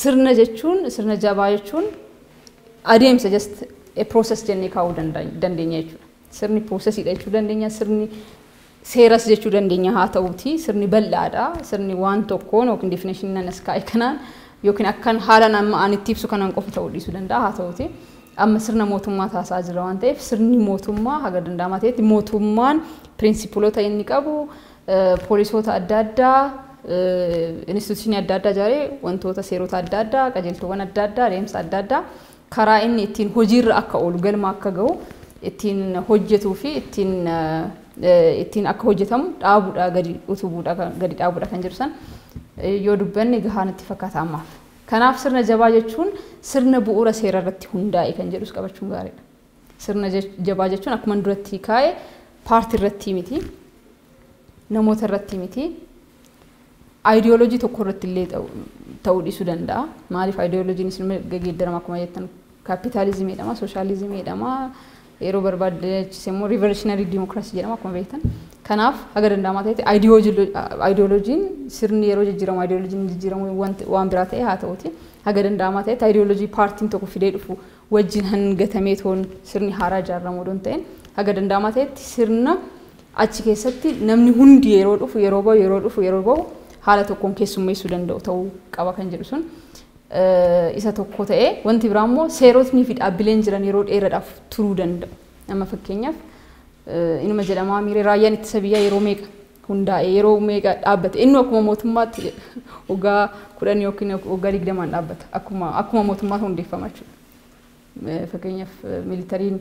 Sirna jechuun sirna jabaa jechuun Adeemsa, just a process jennee kaa'uu dandeenya jechuudha. Sirni processiidha jechuu dandeenya, sirni seeras jechuu dandeenya. Haa ta'uuti sirni bal'aadha. Sirni waan tokkoon yookiin definition nan as kaa'e kanaan yookiin akkan haala amma ani itti ibsu kanaan qofa ta'uu dhiisuu danda'a. Haa ta'uuti amma sirna mootummaa taasaa jira waan ta'eef, sirni mootummaa haga danda'amaa ta'etti mootummaan principleoota inni qabu, policyoota adda addaa, institutionii adda addaa ijaaree, wantoota seerota adda addaa, qajeeltowwan adda addaa, adeemsa adda addaa karaa inni ittiin hojiirra akka oolu, galma akka gahu ittiin hojjetuu fi ittiin akka hojjetamu dhaabuudha, gadi utubuudha, gadi dhaabuudha kan jedhu san yoo dubbanne gahaa natti fakkaata ammaaf. Kanaaf sirna jabaa jechuun sirna bu'uura seera irratti hundaa'e kan jedhus qabachuun gaariidha. Sirna jabaa jechuun akkuma duratti kaa'e paartii irratti miti, namoota irratti miti, aayidiyooloojii tokko irratti illee ta'uu dhiisuu danda'a. Maaliif aayidiyooloojiin isin geeddarama? Akkuma jettan kaapitaalizimii jedhama, sooshaalizimii jedhama, yeroo barbaadachise immoo revolutionary democracy jedhama akkuma beektan. Kanaaf haga danda'amaa ta'etti aayidiyooloojiin sirni yeroo jijjiiramu aayidiyooloojiin jijjiiramu waan biraa ta'e. Haa ta'uti haga danda'amaa ta'etti aayidiyooloojii paartiin tokko fidee dhufu wajjin hangatamee toon sirni haaraa ijaaramu odoo hin ta'in, haga danda'amaa ta'etti sirna achi keessatti namni hundi yeroo dhufu, yeroo bahu, yeroo dhufu, yeroo bahu haala tokkoon keessummeessuu danda'u ta'uu qaba kan jedhu sun isa tokko ta'ee, wanti biraa immoo seerotni fi dhaabbileen jiran yeroo dheeraadhaaf turuu danda'u. Amma fakkeenyaaf inuma jedhamaa miiree raayyaan ittisa biyyaa yeroo meeqa hundaa'e, yeroo meeqa dhaabbate? Inni akkuma mootummaatti waggaa 10 yookiin waggaa 20n dhaabbata, akkuma mootummaatti hundeeffama jechuudha. Fakkeenyaaf militariin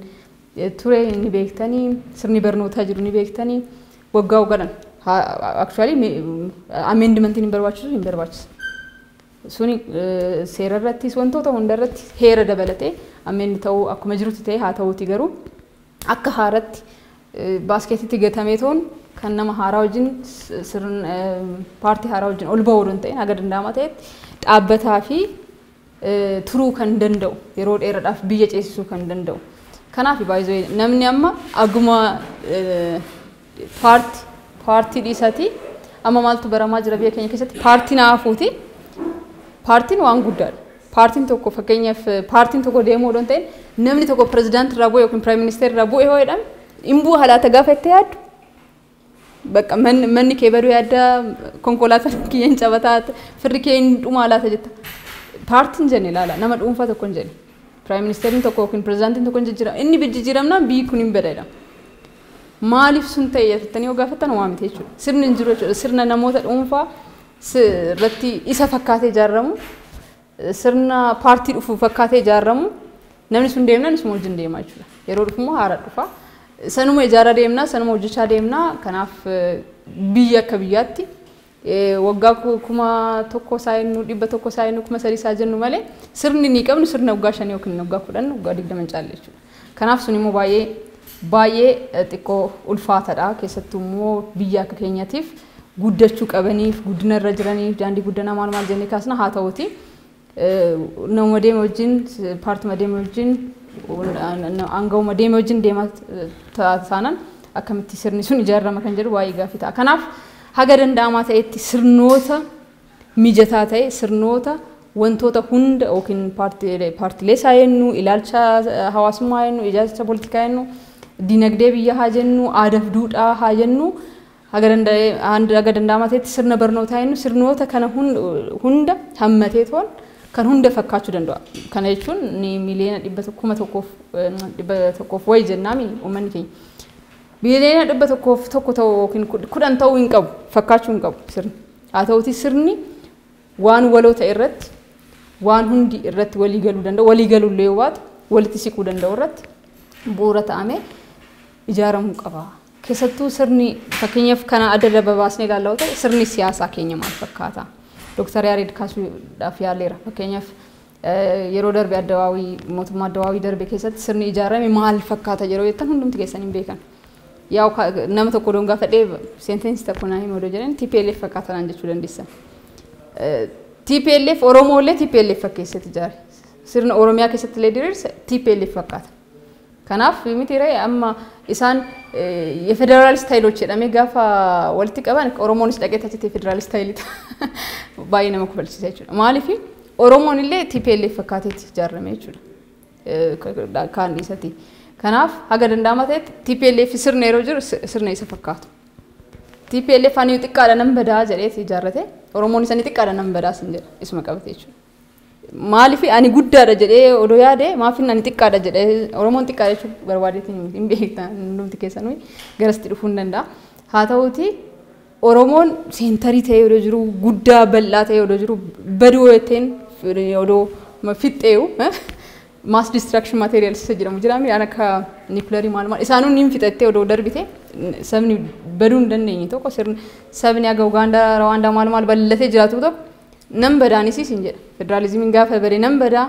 ture ni beektanii, sirni barnootaa jiru ni beektanii, waggaa waggaadhaan actually amendmentiin hin barbaachisu, hin barbaachisu. Suni seera irrattis wantoota hunda irratti heera dabalatee amend ta'uu akkuma jirutti ta'e, haa ta'uuti garuu akka haaratti basketitti gatamee toon kan nama haaraa wajjin, sirna paartii haaraa wajjin ol ba'uu hin ta'in, haga danda'amaa ta'etti dhaabbataa fi turuu kan danda'u, yeroo dheeraadhaaf biyya ceesisuu kan danda'u. Kanaaf baay'ee namni amma aguma paartii dhiisati amma maaltu baramaa jira biyya keenya keessatti? Paartiin haafuuti. Paartiin waan guddaadha. Paartiin tokko, fakkeenyaaf paartiin tokko deemuu odoo hin ta'in, namni tokko pirezidaantii irraa bu'e yookiin prime minister irraa bu'e yoo jedhame, hin bu'u halaata gaafa itti yaaddu. Bakka manni kee baduu yaadda, konkolaataan kiyya hin cabataa, firri kee hin dhumaa laata jetta. Paartiin jenne ilaala, nama dhuunfaa tokko hin jenne. Prime ministeriin tokko yookiin pirezidaantiin tokko hin jijjiirama. Inni jijjiiramnaan biyyi kun hin bada jedhama. Maaliif sun ta'e jettanii yoo gaafattan waa miti jechuudha. Sirni hin jiru jechuudha. Sirna namoota dhuunfaa irratti isa fakkaatee ijaaramu, sirna paartii dhufu fakkaatee ijaaramu, namni sun deemnaan isuma wajjin deema jechuudha. Yeroo dhufu immoo haara dhufa. Sanuma ijaaraa deemnaa, sanuma hojjechaa deemnaa. Kanaaf biyya akka biyyaatti waggaa 1000 isaa jennu, 100 isaa jennu, 3000 isaa jennu malee, sirni ni qabnu sirna waggaa 5 yookiin waggaa 10, waggaa 20 hin caalle jechuudha. Kanaaf sun immoo baay'ee baay'ee xiqqoo ulfaatadha. Keessattuu immoo biyya akka keenyatiif guddachuu qabaniif, guddina irra jiraniif, daandii guddinaa maal maal jennee kaasna. Haa ta'uti nama deeme wajjin, paartima deeme wajjin, aangawuma deeme wajjin deemaa taanaan akkamitti sirni sun ijaarama kan jedhu baay'ee gaaffii ta'a. Kanaaf haga danda'amaa ta'etti sirnoota mijataa ta'e, sirnoota wantoota hunda yookiin paartiilee isaa jennu, ilaalcha hawaasummaa jennu, ilaalcha poolitikaa jennu, dinagdee biyya haa jennu, aadaaf duudhaa haa jennu, haga danda'amaa ta'etti sirna barnootaa jennu, sirnoota kana hunda hammatee toon kan hunda fakkaachuu danda'a. Kana jechuun ni miliyoona 101f 100 wayi jennaami uummanni keenya. Miliyoona 101 ta'uu yookiin 10 ta'uu hin qabu, fakkaachuu hin qabu sirni. Haa ta'uti sirni waan waloo ta'e irratti, waan hundi irratti walii galuu danda'u, walii galuu illee yoo baatu walitti siquu danda'u irratti bu'uura ta'amee ijaaramuu qaba. Keessattuu sirni fakkeenyaaf kana adda adda babaasnee ilaallaa ta'e, sirni siyaasaa keenya maal fakkaata? Dooktar Yaared kaasuudhaaf yaaleera. Fakkeenyaaf yeroo darbe addawaawii mootummaa addawaawii darbe keessatti sirni ijaarame maal fakkaata yeroo jettan hundumti keessan hin beekan. Yaa nama tokko doon gaafadhee sentence tokko naa hima odoo jedhan, TPLF fakkaata naan jechuu dandeessan. TPLF Oromoo illee TPLF fakkeessatti ijaare. Sirna Oromiyaa keessatti illee diriirse TPLF fakkaata. Kanaaf miti ree amma isaan የፌዴራሊስት ኃይሎች jedhamee gaafa walitti qaban, Oromoonis dhaqee achitti የፌዴራሊስት ኃይል baay'ee nama kofalchiisa jechuudha. Maaliif Oromoon illee TPLF fakkaateetti ijaarame jechuudha. Kaan dhiisati. Kanaaf haga danda'ama ta'etti TPLF sirna yeroo jiru sirna isa fakkaatu. TPLF ani xiqqaadha nan badaa jedheeti ijaarrate. Oromoon isa ni xiqqaadha nan badaa sin jedha isuma qabate jechuudha. Maaliif ani guddaadha jedhee odoo yaade maafin ani xiqqaadha jedhee Oromoon xiqqaadha jechuu barbaadeetiin hin beektan hundumti keessanuu garasitti dhufuu hin danda'a. Haa ta'uuti Oromoon center ta'ee odoo jiru guddaa bal'aa ta'ee odoo jiru baduu jetteen odoo fixxeeyu mass destruction materials isa jedhamu jira midhaan akka nuclear maal maal isaanuu ni fixattee odoo darbite sabni baduu hin dandeenye tokko sirni sabni aga Ugaandaa Rawaandaa maal maal bal'atee jiraatu tokko nan badaanis sin jedha. Federaalizimiin gaafa bade nan badaa,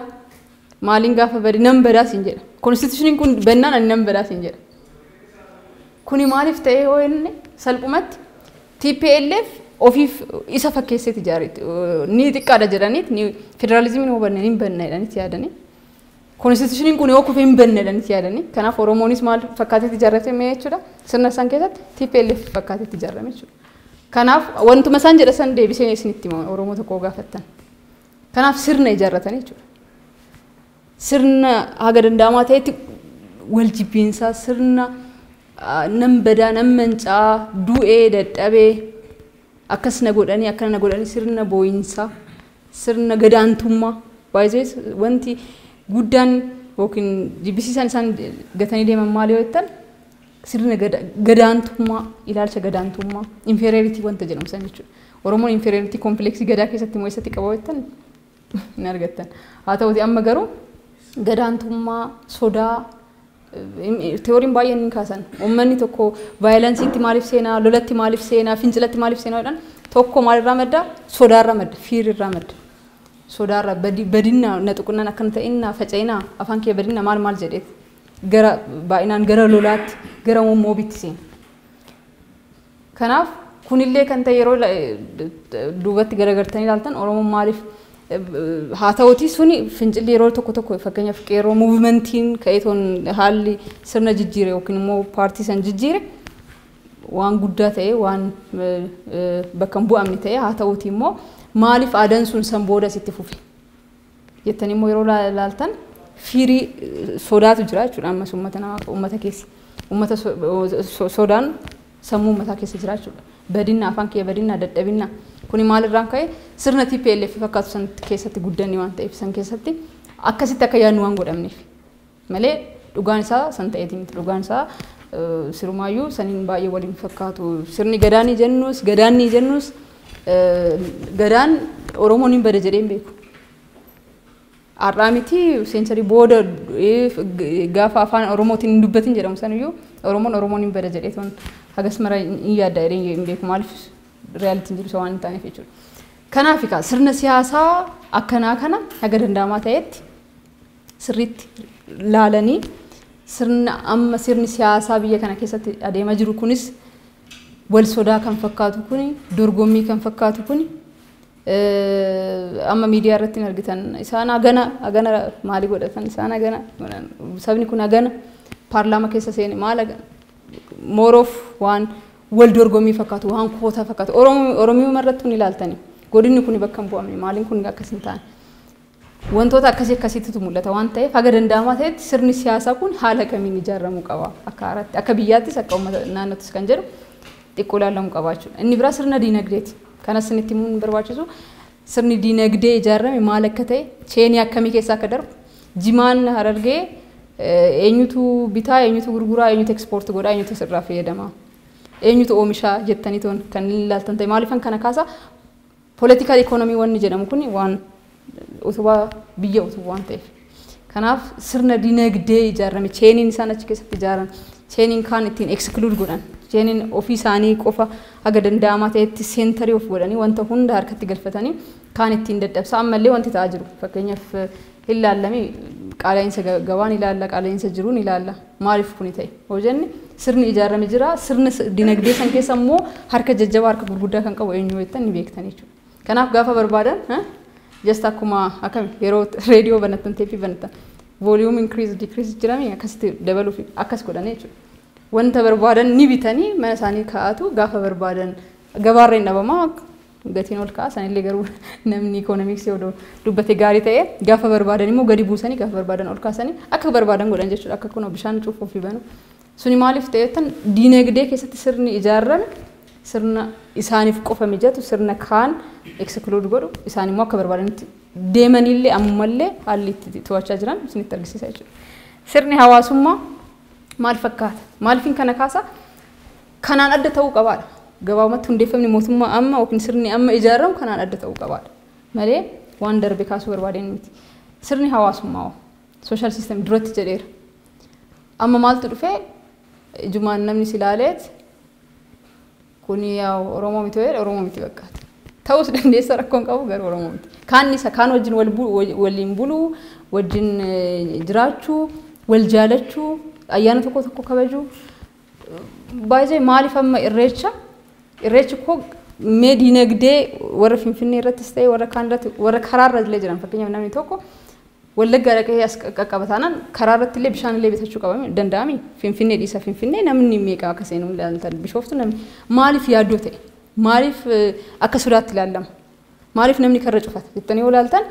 maaliin gaafa bade nan badaa sin jedha. Constitutioniin kun bannaan ani nan badaa sin jedha. Kuni maaliif ta'e yoo inni salphumatti TPLF ofiif isa fakkeesseeti ijaareeti. Ni xiqqaadha jedhaniit ni federaalizimiin yoo banne ni banna jedhaniit yaadanii. Constitutioniin kun yoo kufe hin banne jedhaniit yaadanii. Kanaaf Oromoonis maal fakkaateetti ijaarrate mee jechuudha. Sirna isaan keessatti TPLF fakkaateetti ijaarame jechuudha. Kanaaf wantuma isaan jedha san deebisee isinitti hima Oromoo tokko gaafattan. Kanaaf sirna ijaarratanii jechuudha. Sirna haga danda'amaa ta'etti wal jibbiinsaa sirna nan badaa nan mancaa du'ee dadhabee akkas na godhanii akkana na godhanii sirna boo'insaa sirna gadaantummaa baay'ee wanti guddaan yookiin jibbisiisaan isaan gatanii deeman maal yoo jettan sirna gadaantummaa ilaalcha gadaantummaa inferiority wanta jedhamu san jechuudha. Oromoon inferiority complex gadaa keessatti immoo eessatti qaba jettan hin argattan. Haa ta'uti amma garuu gadaantummaa sodaa theoryn baay'een ni kaasan. Uummanni tokko violenceitti maaliif seenaa, lolatti maaliif seenaa, fincilatti maaliif seenaa jedhan tokko maalirraa madda? Sodaarraa madda, fearirraa madda. Sodaarraa badinna na tuqunnaan akkana ta'inna faca'ina afaan kee badinna maal maal jedheet gara baay'inaan gara lolaatti gara mobitti seena. Kanaaf kunillee kan ta'e yeroo duubatti garagartanii ilaaltan Oromoon maaliif haa ta'uti suni fincilli yeroo tokko tokko fakkeenyaaf qeerroo movementiin ka'eetoon haalli sirna jijjiire yookiin immoo paartii san jijjiire waan guddaa ta'e waan bakka hin bu'amne ta'e haa ta'uti immoo maaliif aadaan sun san booda sitti fufe jettanii immoo yeroo ilaaltan fear sodaatu jira jechuudha ammas uummata namaa uummata keessa uummata sodaan sammuu uummataa keessa jira jechuudha. Badinna afaan kee badinna dadhabinna kuni maalirraan ka'e sirna TPLF fakkaatu san keessatti guddanni waan ta'eef san keessatti akkasitti akka yaadnu waan godhamneef malee dhugaan isaa san ta'eeti miti dhugaan isaa sirumaayyuu saniin baay'ee waliin fakkaatu sirni gadaanii jennus gadaanni jennus gadaan Oromoon hin bada jedhee hin beeku. Har'aa miti century booda gaafa afaan Oromootiin hin dubbatin jedhamu saniyyuu Oromoon hin bada jedhee toon hagas mara hin yaadda jedhee hin beeku maaliif realityn jiru isa waan hin taaneef jechuudha. Kanaaf egaa sirna siyaasaa akkanaa kana haga danda'amaa ta'etti sirriitti laalanii sirna amma sirni siyaasaa biyya kana keessatti adeemaa jiru kunis wal sodaa kan fakkaatu kuni dorgommii kan fakkaatu kuni amma miidiyaa irratti hin argitan isaan hagana maalii godhatan isaan hagana sabni kun hagana paarlaama keessa seene maal more of waan wal dorgommii fakkaatu waan quota fakkaatu Oromiyaa irratti kun ilaaltani godinni kun bakka hin bu'amne maaliin kun akkas hin taane wantoota akkasii akkasiitu mul'ata waan ta'eef haga danda'amaa ta'etti sirni siyaasaa kun haala kamiin ijaaramuu qaba akka haaraatti akka biyyaattis akka uummata naannoottis kan jedhu xiqqoo ilaalamuu qaba jechuudha. Inni biraa sirna diinagdeeti. Kanas isinitti himuun hin barbaachisu sirni diinagdee ijaarame maal akka ta'e chain akkamii keessa akka darbu jimaan Harargee eenyutu bitaa eenyutu gurguraa eenyutu export godhaa eenyutu asirraa fayyadama eenyutu oomishaa jettanii toon kan ilaaltan ta'e maaliifan kana kaasa political economy wanni jedhamu kun waan utubaa biyya utubaa waan ta'eef. Kanaaf sirna diinagdee ijaarame chainiin isaan achi keessatti ijaaran chainiin kaan ittiin exclude godhan chainiin ofii isaanii qofa haga danda'amaa ta'etti center of godhanii wanta hunda harkatti galfatanii kaan ittiin dadhabsa ammallee wanti ta'aa jiru fakkeenyaaf ilaallame qaala'insa gabaan ilaalla qaala'insa jiruun ilaalla maaliif kuni ta'e hoo jenne sirni ijaarame jira sirna dinagdee san keessa immoo harka jajjabaa harka gurguddaa kan qabu eenyu jettan ni beektan jechuudha. Kanaaf gaafa barbaadan just akkuma akkami yeroo reediyoo banattan teeppii banattan volume increase decrease jirame akkasitti dabaluuf akkas godhan jechuudha. Wanta barbaadan ni bitanii mana isaanii kaa'atu gaafa barbaadan gabaarra hin dhabamaa Gatiin ol ka'a sanillee garuu namni ikoonomiksii odoo dubbate gaarii ta'e gaafa barbaadan immoo gadi buusanii gaafa barbaadan ol kaasanii akka barbaadan godhan jechuudha. Akka kun bishaan cufuuf fi banu. Suni maaliif ta'e tan diinagdee keessatti sirni ijaarame sirna isaaniif qofa mijatu sirna kaan exclude godhu isaan immoo akka barbaadanitti deemanillee ammallee haalli itti to'achaa jiran isinitti argisiisa jechuudha. Sirni hawaasummaa maal fakkaata? Maaliifin kana kaasa? Kanaan adda ta'uu qabaadha. Gabaabumatti hundeeffamni mootummaa amma yookiin sirni amma ijaaramu kanaan adda ta'uu qabaadha. Malee waan darbe kaasuu barbaadeen miti. Sirni hawaasummaa social system duratti jedheera. Amma maaltu dhufee ijumaan namni si ilaaleet kuni yaa Oromoo miti jedhe Oromoo miti bakkaata. Ta'us dandeessa rakkoon qabu garuu Oromoo miti. Kaan isa kaan wajjin waliin buluu, wajjin jiraachuu, wal jaalachuu, ayyaana tokko tokko kabajuu. Baay'ee maaliif amma irreecha irreechi koo mee diinagdee warra Finfinnee irrattis ta'e warra kaan irratti warra karaa irra illee jiran fakkeenyaaf namni tokko Wallaggaa dhaqee as qaqqaba taanaan karaa irratti illee bishaan illee bitachuu qaba danda'ami. Finfinnee dhiisa Finfinnee namni meeqa akka seenu ilaaltan Bishooftu namni maaliif yaaddoo ta'e maaliif akka sodaatti ilaalama maaliif namni karra cufata jettanii yoo ilaaltan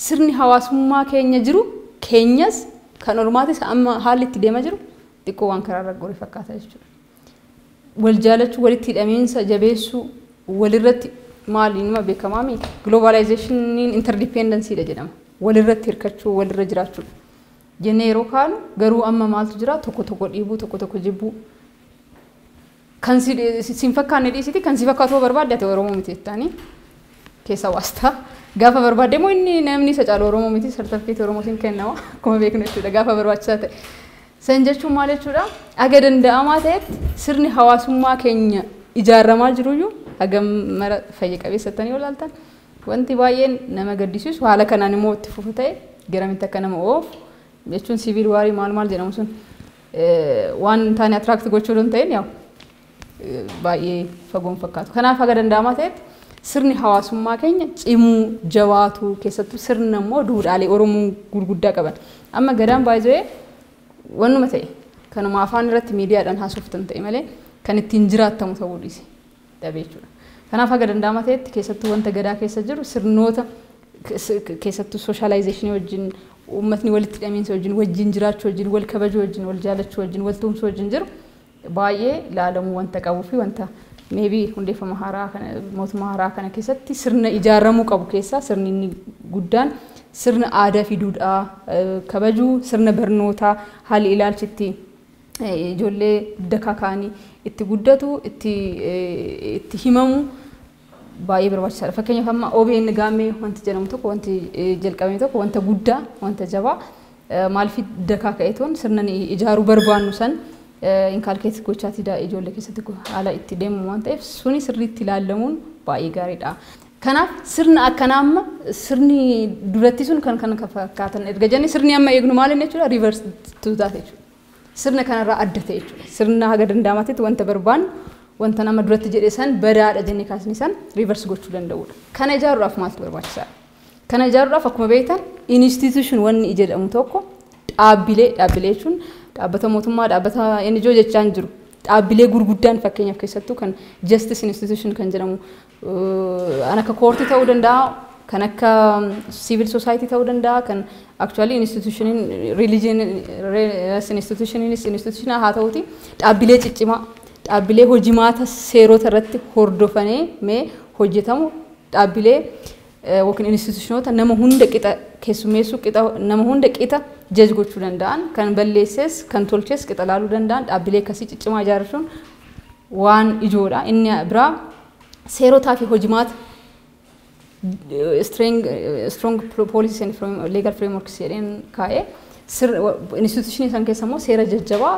sirni hawaasummaa keenya jiru keenyas kan ormaatis amma haalli itti deemaa jiru xiqqoo waan karaa irra gore fakkaata jechuudha. Wal jaalachuu walitti hidhamiinsa jabeessuu walirratti maali nima beekamaami globalizationin interdependency dha jedhama. Walirratti hirkachuu walirra jiraachuu jennee yeroo kaanu garuu amma maaltu jira tokko tokko dhiibuu tokko tokko jibbuu kan si fakkaanne dhiisiti kan si fakkaatu barbaadde ati Oromoo miti jettaanii keessa waastaa gaafa barbaadde immoo inni namni isa caalu Oromoo miti sartifikeetii Oromootiin kennama akkuma beeknu jechuudha gaafa barbaachisaa ta'e. San jechuun maal jechuudha aga danda'amaa ta'etti sirni hawaasummaa keenya ijaaramaa jiruyyuu hagam mara fayya qabeessa ta'anii yoo ilaaltan wanti baay'een nama gaddisiisu haala kanaan immoo itti fufu ta'e garamitti akka nama oofu jechuun civil warii maal maal jedhamu sun waan taane attract gochuu don ta'in yaa'u baay'ee fagoon fakkaatu. Kanaaf haga danda'amaa ta'etti sirni hawaasummaa keenya cimuu jabaatu keessattuu sirna immoo duudhaalee Oromoo gurguddaa qaban. Amma gadaan baay'ee wannuma ta'e kanuma afaan irratti miidiyaadhaan haasoftan ta'e malee kan ittiin jiraattamu ta'uu dhiise dhabee jechuudha. Kanaaf haga danda'amaa ta'etti keessattuu wanta gadaa keessa jiru sirnoota keessattuu socializationii wajjin uummatni walitti hidhamiinsa wajjin wajjin jiraachuu wajjin wal kabajuu wajjin wal jaalachuu wajjin wal tumsuu wajjin jiru baay'ee ilaalamuu wanta qabuu fi wanta maybe hundeeffama haaraa kana mootummaa haaraa kana keessatti sirna ijaaramuu qabu keessaa sirni inni guddaan sirna aadaa fi duudhaa kabajuu sirna barnootaa haalli ilaalchi itti ijoollee dakaa ka'anii itti guddatu itti himamu baay'ee barbaachisaadha. Fakkeenyaaf amma OBN Gaammee wanti jedhamu tokko wanti jalqabame tokko wanta guddaa wanta jabaa maaliif dakaa ka'eetoon sirna ijaaruu barbaannu san inculcate gochaati ijoollee keessatti haala itti deemu waan ta'eef suni sirriitti ilaalamuun baay'ee gaariidha. Kanaaf sirna akkanaa amma sirni duratti sun kan kana fakkaatan erga jennee sirni amma eegnu maal inni jechuudha reverse to that jechuudha. Sirna kanarraa adda ta'e jechuudha. Sirna haga danda'amaatti wanta barbaannu wanta nama duratti jedhe san badaadha jennee kaasni san reverse gochuu danda'udha. Kana ijaaruudhaaf maaltu barbaachisaadha? Kana ijaaruudhaaf akkuma beektan institution wanni jedhamu tokko dhaabbilee dhaabbilee jechuun dhaabbata mootummaa dhaabbata NGO jechaa hin jiru. Dhaabbilee gurguddaan fakkeenyaaf keessattuu kan justice institution kan jedhamu kan akka koortii ta'uu danda'a kan akka civil society ta'uu danda'a kan actually institutioniin religion institutioniinis institution haa ta'uti dhaabbilee ciccimaa dhaabbilee hojimaata seerota irratti hordofanii mee hojjetamu dhaabbilee yookiin institutionoota nama hunda qixa keessummeessuu qixa nama hunda qixa judge gochuu danda'an kan balleesses kan tolches qixa laaluu danda'an dhaabbilee akkasii ciccimaa ijaarrachuun waan ijoodha. Inni biraa seerotaa fi hojimaata strong policies and legal frameworks jedheen kaa'ee institutionii san keessa immoo seera jajjabaa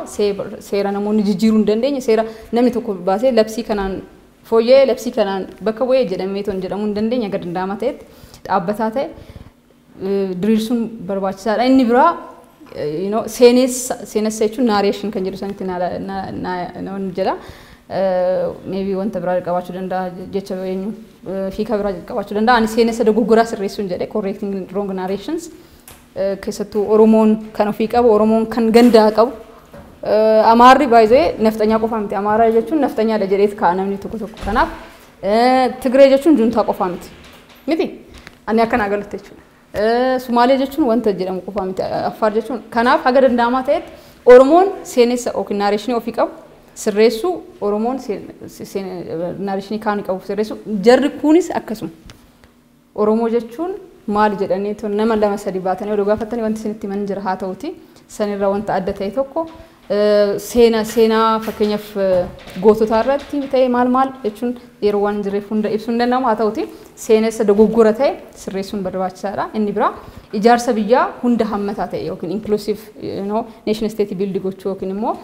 seera namoonni jijjiiruu hin dandeenye seera namni tokko baasee labsii kanaan fooyya'ee labsii kanaan bakka bu'ee jedhamee toon jedhamuu hin dandeenye akka danda'ama ta'etti dhaabbataa ta'e diriirsuun barbaachisaadha. Inni biraa seenessa seenessa jechuun narration kan jedhu sanitti na jedha. Maybe wanta biraa qabaachuu danda'a jecha eenyu hiika biraa qabaachuu danda'a. Ani seenessa dogoggoraa sirreessuun jedhe correcting wrong narrations keessattuu Oromoon kan ofii qabu Oromoon kan gandaa qabu. Amaarri baay'ee nafxanyaa qofa miti. Amaaraa jechuun nafxanyaadha jedheet ka'a namni tokko tokko. Kanaaf Tigree jechuun juntaa qofaa miti. Miti? Ani akkana galutti jechuudha. Sumaalee jechuun wanta jedhamu qofaa miti. Affaar jechuun kanaaf haga danda'amaa ta'etti Oromoon seenessa yookiin naareeshinii ofii qabu sirreessuu, Oromoon naareeshinii kaan qabu sirreessuu, jarri kunis akkasuma. Oromoo jechuun maal jedhanii nama lama sadi baatanii oduu gaafatanii wanti isinitti himan jira haa ta'uti. Sanirraa wanta adda ta'e tokko seenaa fakkeenyaaf goototaa irratti ta'e maal maal jechuun yeroo waan jireef hunda ibsuu hin danda'amu haa ta'uti. Seenessa dogoggora ta'e sirreessuun barbaachisaadha. Inni biraa ijaarsa biyyaa hunda hammataa ta'e yookiin inclusive nation state build gochuu yookiin immoo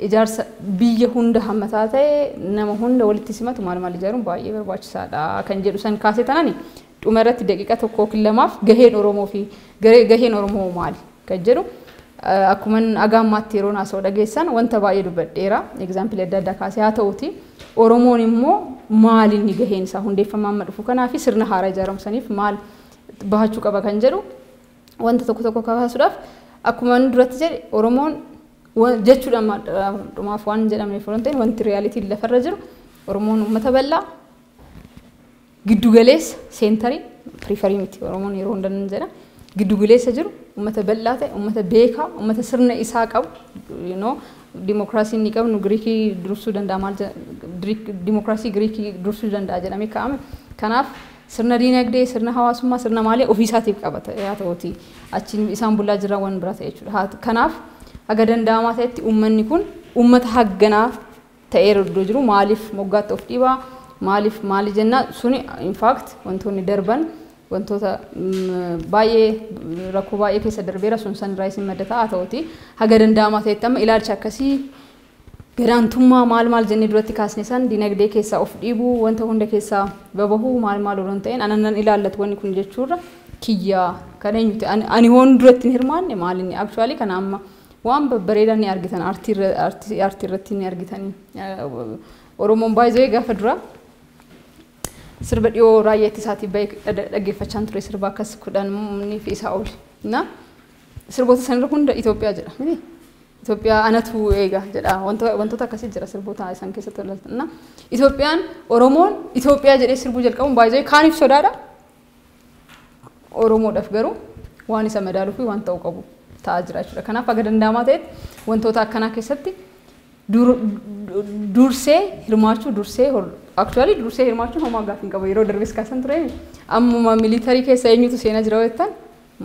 ijaarsa biyya hunda hammataa ta'e nama hunda walitti simatu maal maal ijaaruun baay'ee barbaachisaadha kan jedhu san kaasee tanani dhuma irratti daqiiqa 1 yookiin 2 gaheen Oromoo fi gaheen Oromoo maali kan jedhu akkuma agaammaatti yeroo haasa'u dhageessan wanta baay'ee dubbadheera egzaampilii adda addaa kaasee haa ta'uti Oromoon immoo maal inni gaheen isaa hundeeffama amma dhufu kanaa fi sirna haaraa ijaaramu saniif maal bahachuu qaba kan jedhu wanta tokko tokko kaasuudhaaf akkuma inni duratti jedhe Oromoon jechuudhaan dhumaaf waan jedhamneef waan ta'eef wanti riyaalitiin lafarra jiru Oromoon uummata bal'aa giddugaleessa seentarii piriifarii miti Oromoon yeroo hunda nan jedha giddugaleessa jiru uummata bal'aa ta'e uummata beekaa uummata sirna isaa qabu dimookiraasii inni qabnu Giriikii dursuu danda'a maal dimookiraasii Giriikii dursuu danda'a jedhamee kaa'ame kanaaf sirna diinagdee sirna hawaasummaa sirna maalii ofii isaatiif qabata haa ta'uti achiin isaan bulaa jiran waan biraa ta'e jechuudha kanaaf haga danda'amaa ta'etti uummanni kun uummata hagganaa ta'ee iddoo jiru maaliif moggaatti of dhiibaa maaliif maali jenna suni in fact wantoonni darban wantoota baay'ee rakkoo baay'ee keessa darbeera sun san irraa isin madda ta'a ta'uti haga danda'amaa ta'etti amma ilaalcha akkasii gadaantummaa maal maal jennee duratti kaasne san dinagdee keessaa of dhiibuu wanta hunda keessaa babahuu maal maal odoo hin ta'in anan ilaallatu wanni kun jechuurra kiyyaa kan eenyuti ani hoon duratti hin hirmaanne maal inni actually kana amma waan babbareedaa ni argitan aartii irratti ni argitanii Oromoon baay'ee gaafa dura sirba dhiyoo raayyaa ittisaatii baay'ee dhaggeeffachaan ture sirba akkas 10 fi isaa ol na sirboota sanirra hunda Itoophiyaa jedha miti Itoophiyaa anatu eega jedha wantoota akkasii jira sirboota isaan keessatti ilaaltan na Itoophiyaan Oromoon Itoophiyaa jedhee sirbuu jalqabuun baay'ee kaaniif sodaadha Oromoodhaaf garuu waan isa madaaluu fi waan ta'uu qabu ta'aa jira jechuudha. Kanaaf haga danda'amaa ta'etti wantoota akkanaa keessatti dursee hirmaachuu dursee actually dursee hirmaachuun homaa gaaffii hin qabu yeroo darbes kaasan ture ammuma militarii keessa eenyutu seenaa jira jettan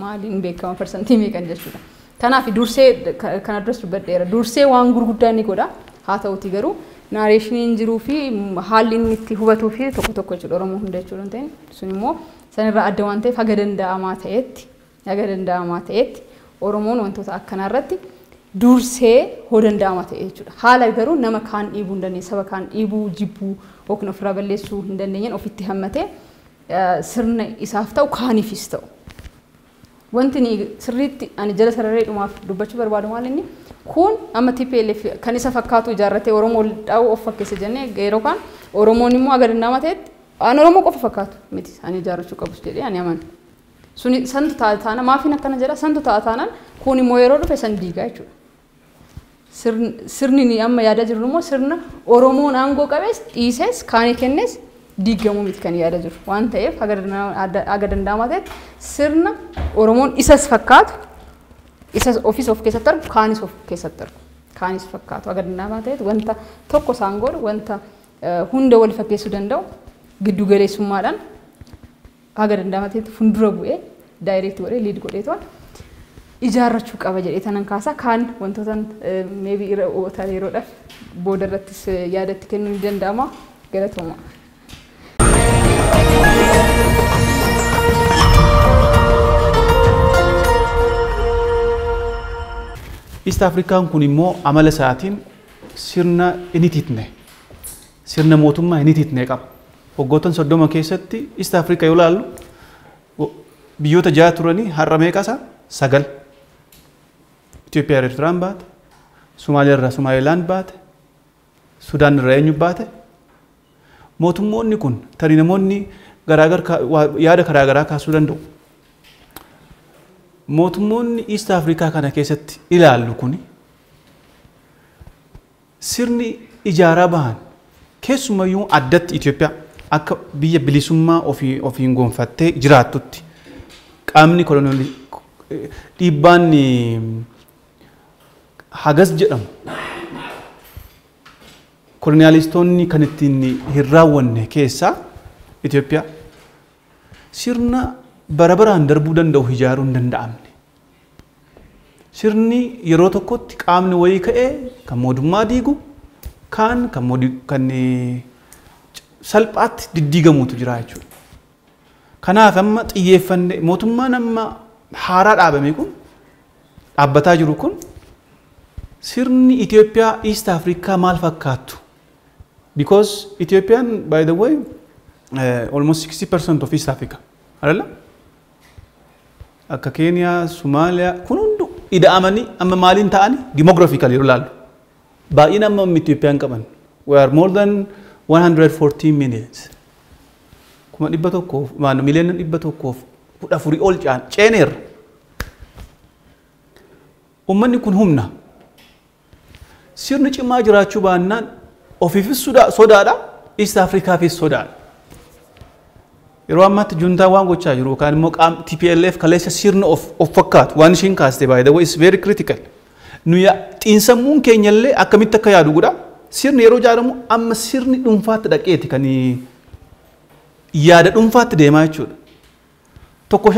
maaliin beekama parsantii meeqan jechuudha. Kanaaf dursee kana duras dubbadheera dursee waan gurguddaa ni godha haa ta'uti garuu naareeshiniin jiruu fi haalli inni itti hubatuu fi tokko tokko jechuudha Oromoo hunda jechuudha hin ta'in sun immoo sanirraa adda waan ta'eef haga danda'amaa ta'etti Oromoon wantoota akkanaa irratti dursee hoo danda'amaa ta'e jechuudha. Haala garuu nama kaan dhiibuu hin dandeenye saba kaan dhiibuu jibbuu yookiin ofirraa balleessuu hin dandeenyeen ofitti hammatee sirna isaaf ta'u kaaniifis ta'u. Wanti ni sirriitti ani jala sararee dhumaaf dubbachuu barbaadu maal inni kun amma TPLF kan isa fakkaatu ijaarratee Oromoo dhaa'uu of fakkeessa jennee yeroo kaan Oromoon immoo haga danda'amaa ta'etti an Oromoo qofa fakkaatu miti ani ijaarrachuu qabus jedhee ani amanu. Suni santu ta'a taana maafiin akkana jedha santu ta'a taanaan kun immoo yeroo dhufe san diigaa jechuudha. Sirni ni amma yaada jirru immoo sirna Oromoon aangoo qabees dhiisees kaanii kennees diigamuu miti kan yaada jiru waan ta'eef haga danda'amaa ta'etti sirna Oromoon isas fakkaatu isas ofiis of keessatti argu kaanis of keessatti argu kaanis fakkaatu haga danda'amaa ta'etti wanta tokko isaan godhu wanta hunda wal fakkeessuu danda'u giddu galeessummaadhaan haga danda'amaa ta'etti fuuldura bu'ee daayireekti godhee liid godhee to'an ijaarrachuu qaba jedhee tanan kaasa kaan wantoota meebii irra ootan yeroodhaaf booda irrattis yaadatti kennuun ni danda'ama galatooma. East Afrikaan kun immoo amala isaatiin sirna hin ititne sirna mootummaa hin ititne qaba. Waggoottan 30 keessatti East Africa yoo ilaallu biyyoota 6 turanii har'a meeqa isaa 9. Itoophiyaa irraa Eertiraan baate, Somaaliyaa irraa Somaalilaand baate, Sudaan irraa eenyu baate. Mootummoonni kun tarii namoonni yaada garaagaraa kaasuu danda'u. Mootummoonni East Africa kana keessatti ilaallu kun sirni ijaaraa bahan keessumayyuu addatti Itoophiyaa Akka biyya bilisummaa ofiin gonfattee jiraattutti qaamni koloniyoolii dhiibbaan hagas jedhamu koloniyaalistoonni kan ittiin hin raawwanne keessaa Itoophiyaa sirna bara baraan darbuu danda'u ijaaruu hin danda'amne. Sirni yeroo tokkotti qaamni wayii ka'ee kan mootummaa diigu kaan kan salphaatti diddiigamuutu jira jechuudha. Kanaaf amma xiyyeeffanne mootummaan amma haaraa dhaabame kun dhaabbataa jiru kun sirni Itoophiyaa East Africa maal fakkaattu? Because Ethiopian, by the way, almost 60% of East Africa. አይደለም? Akka Keeniyaa, Somaaliyaa kun hundu ida'amanii amma maaliin ta'ani demographically yeroo ilaallu. Baay'ina amma Itoophiyaan qaban. We are more than 114 millions. 100,000 114,000,000 ol ceeneerra. Uummanni kun humna. Sirni cimaa jiraachuu baannaan ofiifis sodaadha, East Africaafis sodaadha. Yeroo ammaatti juntaa waan gochaa jiru yookaan immoo qaam TPLF kaleessa sirna of fakkaatu waan ishiin kaaste, by the way, is very critical. Nu xiinsammuun keenyallee akkamitti akka yaadu godha. Sirni yeroo ijaaramu amma sirni dhuunfaatti dhaqeeti kan yaada dhuunfaatti deemaa jechuudha. Tokko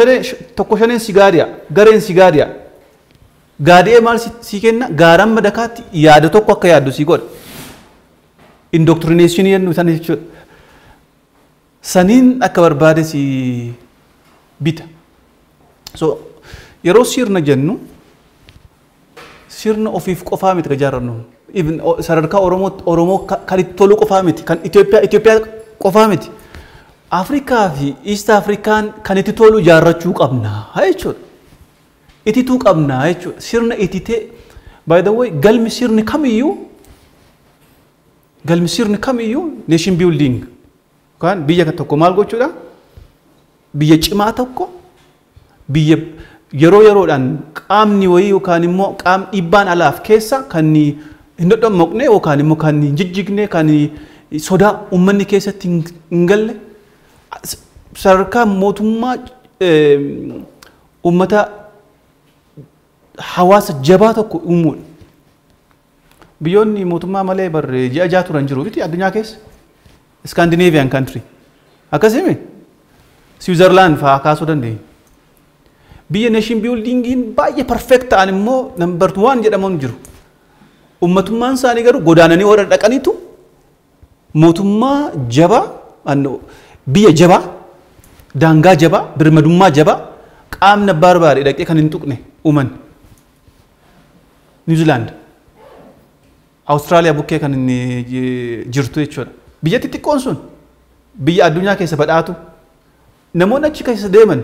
shaneen si gaari'a, gareen si gaari'a. Gaadi'ee maal si kenna? Gaaraan madakaatti yaada tokko akka yaaddu si godha. Indoctrination jennu sana jechuudha. Saniin akka barbaade si bita. So yeroo sirna jennu sirna ofiif qofaa miti kan ijaarrannu. Even sadarkaa Oromoo kan itti tolu qofaa miti, kan Itoophiyaa qofaa miti. Afrikaa fi East Afrikaan kan itti tolu ijaarrachuu qabna jechuudha. Itituu qabna jechuudha. Sirna ititee, by the way, galmi sirni kamiyyuu nation building yookaan biyya tokko maal gochuudha? Biyya cimaa tokko, biyya yeroo yeroodhaan qaamni wayii yookaan immoo qaam dhiibbaan alaaf keessa kan hin dhodhommoqne yookaan immoo kan hin jijjigne, kan sodaa uummanni keessatti hin galle, sadarkaa mootummaa uummata hawaasa jabaa tokko uumuudha. Biyyoonni mootummaa malee barre ji'a 6 turan jiru miti addunyaa keessa. Scandinavian country. Akkasimi Switzerland fa'aa kaasuu dandeenya. Biyya nation buildingiin baay'ee perfect ta'an immoo number one jedhaman jiru. Uummatummaan isaanii garuu godaananii warra dhaqaniitu mootummaa jabaa, biyya jabaa, daangaa jabaa, birmadummaa jabaa, qaamni abbaa barbaade dhaqee kan hin tuqne uuman. New Zealand, Awustiraaliyaa bukkee kan inni jirtu jechuudha. Biyya xixiqqoon sun biyya addunyaa keessa badhaatu. Namoonni achi keessa deeman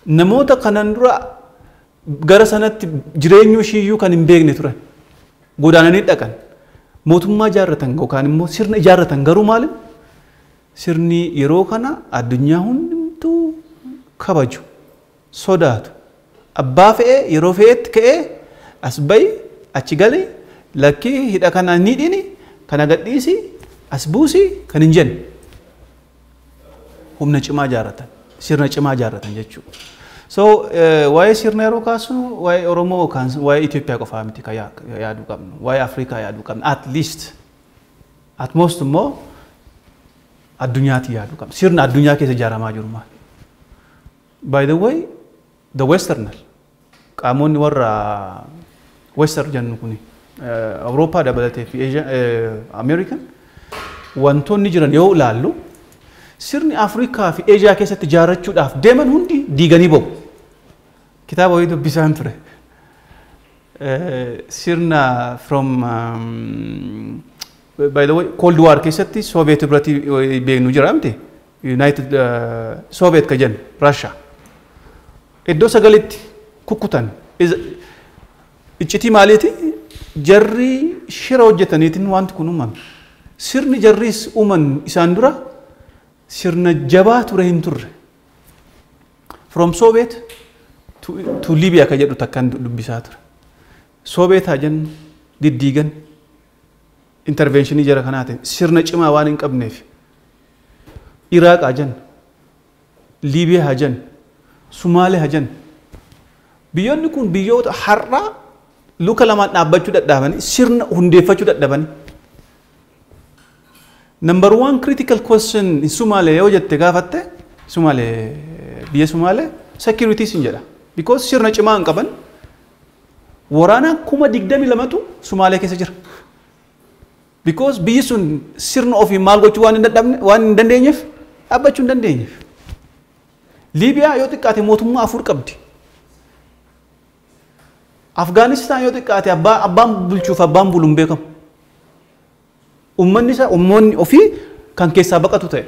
namoota kanan dura gara sanatti jireenyuu ishiiyyuu kan hin beekne turan. Godaananii dhaqan. Mootummaa ijaarratan yookaan immoo sirna ijaarratan garuu maali? Sirni yeroo kana addunyaa hundumtuu kabaju, sodaatu. Abbaa fe'ee yeroo fe'etti ka'ee as bayi, achi gali, lakkii hidha kana ni dhini, kana gadhiisi, as buusi kan hin jenne. Humna cimaa ijaarratan, sirna cimaa ijaarratan jechuudha. So waa'ee sirna yeroo kaasnu waa'ee Oromoo yookaan waa'ee Itoophiyaa qofaa miti kan yaaduu qabnu, waa'ee Afrikaa yaaduu qabnu, at least at most immoo addunyaatti yaaduu qabna. Sirna addunyaa keessa ijaaramaa jiru maali? By the way, the Westerner qaamonni warra Western jennu kuni Awurooppaa dabalatee fi Ameerikan wantoonni jiran yoo ilaallu sirni Afrikaa fi Eeshiyaa keessatti ijaarrachuudhaaf deeman hundi diiganii ba'u. Kitaaba wayii dubbisaan ture. Sirna from, by the way, Cold War keessatti Soviet biratti beeknu jira miti. United Soviet ka jennu Russia. Iddoo sagalitti kukkutan. Iccitii maaliiti? Jarri shira hojjetaniitiin wanti kun uumame. Sirni jarris uuman isaan dura sirna jabaa ture hin turre. From Soviet to Libya ka jedhu takkaan dubbisaa ture. Soviet haa jennu diddiigan interventionii jara kanaatiin sirna cimaa waan hin qabneef. Iraaq haa jennu, Liibiyaa haa jennu, Sumaalee haa jennu. Biyyoonni kun biyyoota har'aa luka lamaan dhaabbachuu dadhabanii sirna hundeeffachuu dadhabanii. Number one critical question in Sumaalee yoo jette gaafatte Sumaalee biyya Sumaalee security sin jedha. Because sirna cimaa hin qaban waraana 22,000tu Sumaalee keessa jira. Because biyyi sun sirna ofii maal gochuu waan hin dadhabne waan hin dandeenyeef dhaabbachuu hin dandeenyeef. Liibiyaa yoo xiqqaate mootummaa 4 qabdi. Afgaanistaan yoo xiqqaate abbaan bulchuuf abbaan bulu hin beekamu. Uummanni isaa uummanni ofii kan keessaa baqatu ta'e.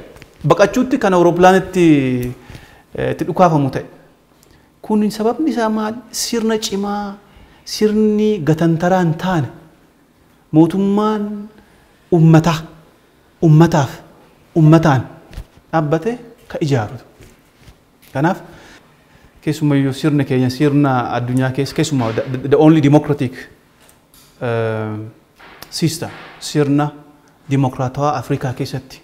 Baqachuutti kan awurooppilaanitti itti dhukaafamu ta'e. Kun sababni isaa maal? Sirna cimaa, sirni gatantaraa hin taane mootummaan uummataa, uummataaf, uummataan dhaabbate ka ijaaru. Kanaaf keessumayyuu sirna keenya sirna addunyaa keessa keessumaa the only democratic system sirna dimokiraatawaa Afrikaa keessatti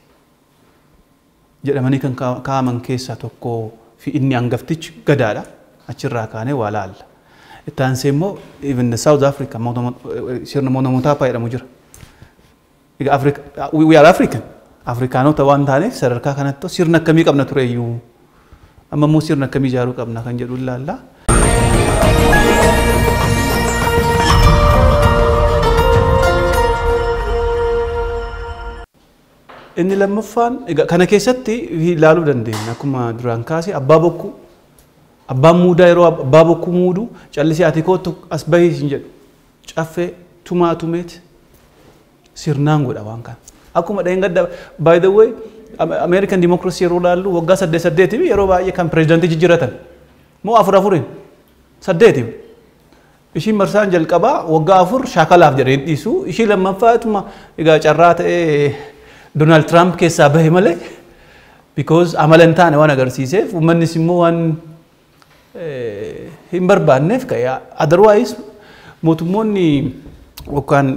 jedhamanii kan kaa'aman keessaa tokko fi inni hangaftichi gadaadha. Achirraa kaanee waa laalla. Itti aansee immoo even the South Africa sirna Monomotapa jedhamu jira. Egaa Afrika we are African. Afrikaanota waan taaneef sadarkaa kanatti sirna akkamii qabna ture iyyuu amma immoo sirna akkamii ijaaruu qabna kan jedhu ilaalla. Inni lammaffaan egaa kana keessatti ilaaluu dandeenya akkuma duraan kaase abbaa bokkuu abbaan muudaa yeroo abbaa bokkuu muudu callisee ati kootu as bahii hin jedhu caffee tumaa tumeet sirnaan godha waan kana. Akkuma dheengadda by the way American democracy yeroo laallu waggaa 8 8 yeroo baay'ee kan pireezidaantii jijjiiratan moo 4 4 8 ishiin marsaan jalqabaa waggaa 4 shaakalaaf jedhee dhiisu ishii lammaffaatuma egaa carraa ta'ee Donald Trump keessaa bahe malee because amala hin taane waan agarsiiseef uummannis immoo waan hin barbaanneef ka'e. Otherwise mootummoonni yookaan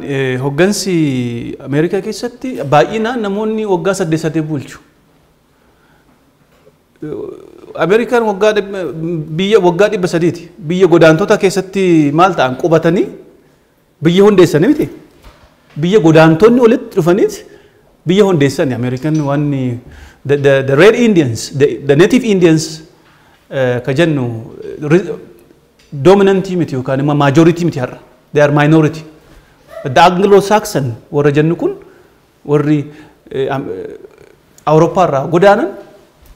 hoggansi Ameerikaa keessatti baay'inaan namoonni waggaa 8 8 bulchu. Ameerikaan waggaa biyya waggaa 300ti. Biyya godaantota keessatti maal ta'an qubatanii biyya hundeessanii miti. Biyya godaantonni walitti dhufaniiti biyya hundeessanii Ameerikaan waan the Red Indians, the Native Indians ka jennu dominant miti yookaan immoo majority miti har'a. They are minority. The Anglo-Saxon warra jennu kun warri Awurooppaa irraa godaanan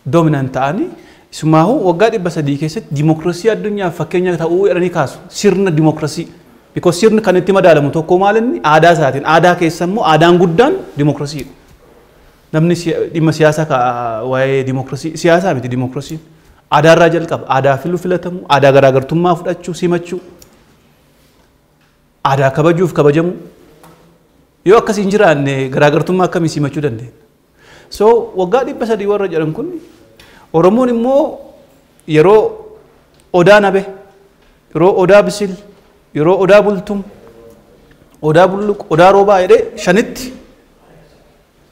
dominant ta'anii isumaahu waggaa 300 keessatti dimokiraasii addunyaaf fakkeenya ta'uu jedhanii kaasu sirna dimokiraasii. Because sirni kan itti madaalamu tokko maal inni aadaa isaatiin aadaa keessa immoo aadaan guddaan dimokiraasiidha. Namni dhimma siyaasaa waa'ee dimokiraasii siyaasaa miti dimokiraasiin aadaarraa jalqaba aadaa filuu filatamu aadaa garaagartummaa fudhachuu simachuu aadaa kabajuuf kabajamu yoo akkas hin jiraanne garaagartummaa akkamii simachuu dandeenya. So waggaa 300 warra jedhan kun Oromoon immoo yeroo odaa nabe yeroo odaa bisil yeroo odaa bultum odaa bulluq odaa roobaa jedhee shanitti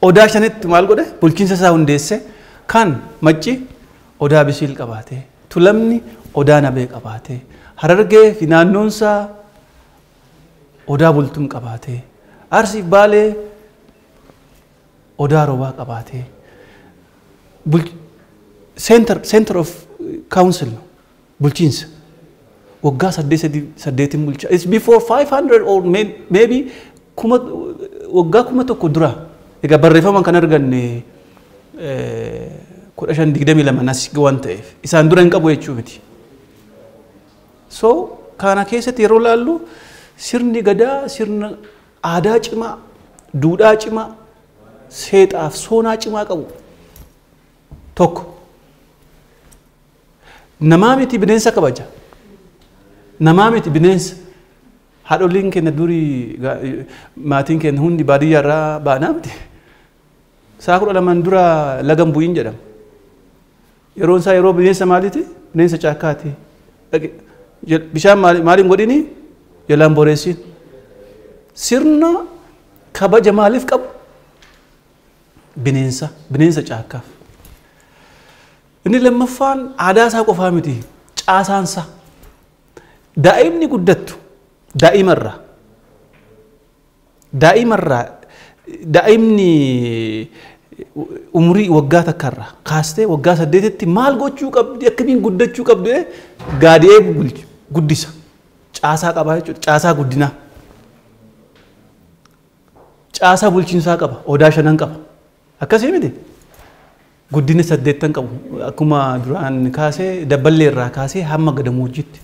odaa shanitti maal godhe bulchiinsa isaa hundeesse kan macci odaa bisil qabaate tulamni odaa nabee qabaate harargee fi naannoonsaa odaa bultum qabaate arsiif baalee odaa roobaa qabaate center of council bulchiinsa waggaa 8 bulcha. It's before 500 or maybe waggaa 1000 dura. Egaa barreeffama kan arganne 1522 nas waan ta'eef isaan dura hin qabu jechuu miti. So kana keessatti yeroo laallu sirni gadaa sirna aadaa cimaa, duudhaa cimaa, seexaaf soonaa cimaa qabu tokko. Namaa miti bineensa kabaja. Namaa miti bineensa. Haadholiin keenya durii maatiin keenya hundi baadiyyaa irraa baanaa miti. Sa'a 12 dura laga hin bu'iin jedhama. Yeroon isaa yeroo bineensa maaliiti? Bineensa caakkaati. Bishaan maaliin godhini? Jalaan boreessin. Sirna kabaja maaliif qabu? Bineensa, bineensa caakkaaf. Inni lammaffaan aadaa isaa qofaa miti caasaan isaa. Daa'imni guddattu daa'imarraa daa'imni umurii waggaa takkarraa kaastee waggaa 8tti maal gochuu qabdi akkamiin guddachuu qabdi gaadi'ee guddisa. Caasaa qaba jechuudha. Caasaa guddinaa. Caasaa bulchiinsaa qaba. Odaa 5 qaba. Akkasii miti. Guddina 8 qabu. Akkuma duraan kaasee dabballee irraa kaasee hamma gadamoojiitti.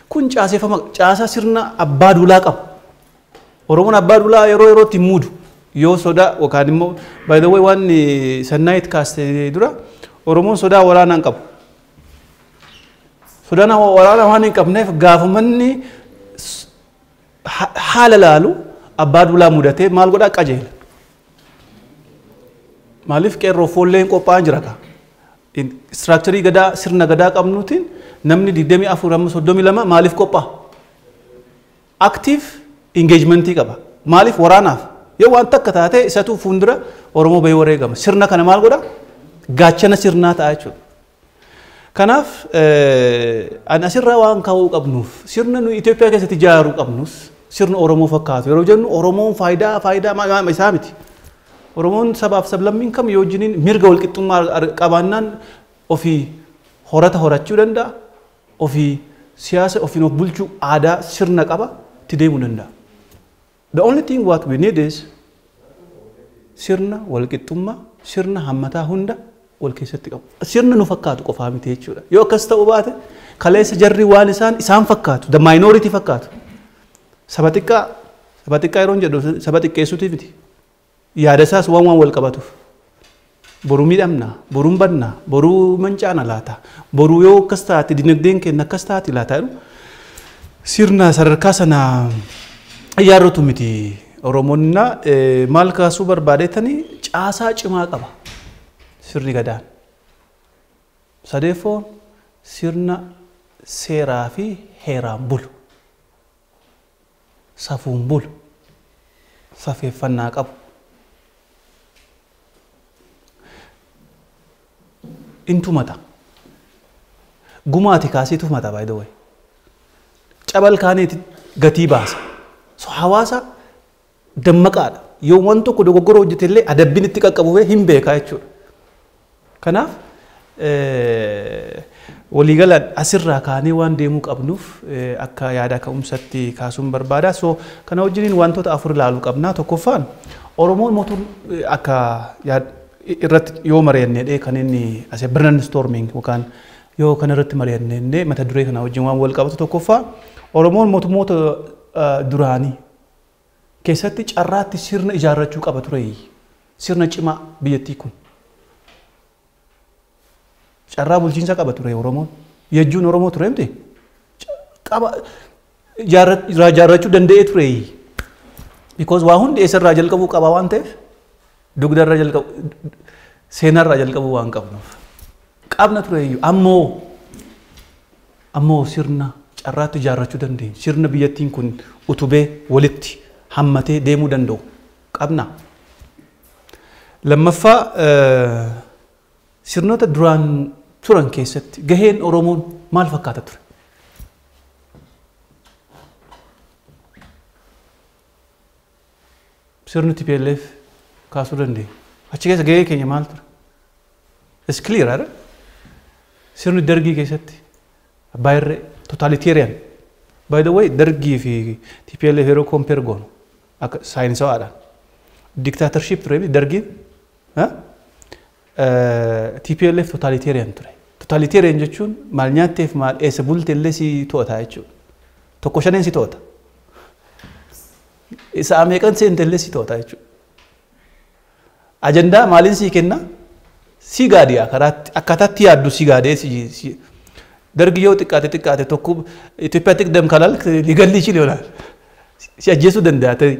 Kun caaseeffama caasaa sirna abbaa duulaa qaba. Oromoon abbaa duulaa yeroo yerootti muudu. Yoo sodaa yookaan immoo by the way waan sannaayit kaaste dura Oromoon sodaa waraanaa hin qabu. Sodaan waraanaa waan hin qabneef gaafamanni haala laalu abbaa duulaa mudatee maal godhaa qajeela. Maaliif qeerroo foolleen qophaa'an jira kaa. Istiraakcharii gadaa sirna gadaa qabnuutiin namni 24 amma 32 maaliif qophaa'a? Active engagementii qaba. Maaliif waraanaaf? Yoo waan takka taate isatu fuuldura Oromoo bahee wareegama. Sirna kana maal godha? Gaachana sirnaa ta'a jechuudha. Kanaaf ani asirraa waan kaa'uu qabnuuf sirna nuyi Itoophiyaa keessatti ijaaruu qabnus sirna Oromoo fakkaatu. Yeroo jennu Oromoon faayidaa isaa miti. Oromoon sabaaf sablammiin kam yoo wajjiniin mirga walqixxummaa qabaannaan ofii horata horachuu danda'a. Ofii siyaasa ofiin of bulchuu aadaa sirna qaba itti deemuu danda'a. The only thing what we need is sirna walqixxummaa, sirna hammataa hunda wal keessatti qabu. Sirna nu fakkaatu qofaa miti jechuudha. Yoo akkas ta'uu baate kaleessa jarri waan isaan fakkaatu, the minority fakkaatu. Saba xiqqaa yeroo jedhu saba xiqqeessuutii miti. Yaada isaas waan wal qabatuuf. Boruu miidhamna, boruu badna, boruu mancaana laata, boruu yoo akkas taate dinagdeen keenya akkas taate laata jedhu sirna sadarkaa sana ijaarratu miti. Oromoonna maal kaasuu barbaadeetanii caasaa cimaa qaba sirni gadaan. Sadeeffoon sirna seeraa fi heeraan bulu. Safuun bulu. Safeeffannaa qabu. Intumata. Gumaati kaasee tumata by the way. Cabal kaaneeti gatii baasa. So hawaasa dammaqaadha. Yoo waan tokko dogoggora hojjete illee adabbiin itti qaqqabu hin beekaa jechuudha. Kanaaf waliigalaan asirraa kaanee waan deemuu qabnuuf akka yaada ka'umsatti kaasuun barbaada. So kana wajjiniin wantoota afur ilaaluu qabna. Tokkoffaan Oromoon mootum akka irratti yoo mari'annee kan inni asee brainstorming yookaan yoo kana irratti mari'annee mata duree kana wajjin waan wal qabatu tokkoffaa Oromoon mootummoota duraanii keessatti carraatti sirna ijaarrachuu qaba ture. Sirna cimaa biyyattii kun. Carraa bulchiinsa qaba ture Oromoon. Yejjuun Oromoo ture miti? Qaba ijaarrachuu danda'ee ture. Because waa hundi eessarraa jalqabuu qaba waan ta'eef dugdarraa jalqabu seenarraa jalqabuu waan qabnuuf. Qabna ture iyyuu ammoo sirna carraatti ijaarrachuu dandeenya. Sirna biyyattiin kun utubee walitti hammatee deemuu danda'u qabna. Lammaffaa sirnoota duraan turan keessatti gaheen Oromoon maal fakkaata ture? Sirni TPLF kaasuu dandeenya. Achi keessa gahee keenya maal ture? It's clear, right? Sirni dargii keessatti abbaa irree totalitarian. By the way, dargii fi TPLF yeroo compare goonu akka saayinsawaadhaan. Dictatorship ture dargiin TPLF totalitarian ture. Totalitarian jechuun maal nyaatteef maal eessa bulte illee si to'ata jechuudha. Tokko shaneen si to'ata. Isa ameeqan seente illee si to'ata jechuudha. Ajandaa maaliin sii kenna? Si gaadiyaa karaatti akkaataatti yaaddu si gaadee si dargi yoo xiqqaate tokko Itoophiyaa xiqdam kalaal ligalli ishii ይሆናል si ajjeesuu danda'a ta'e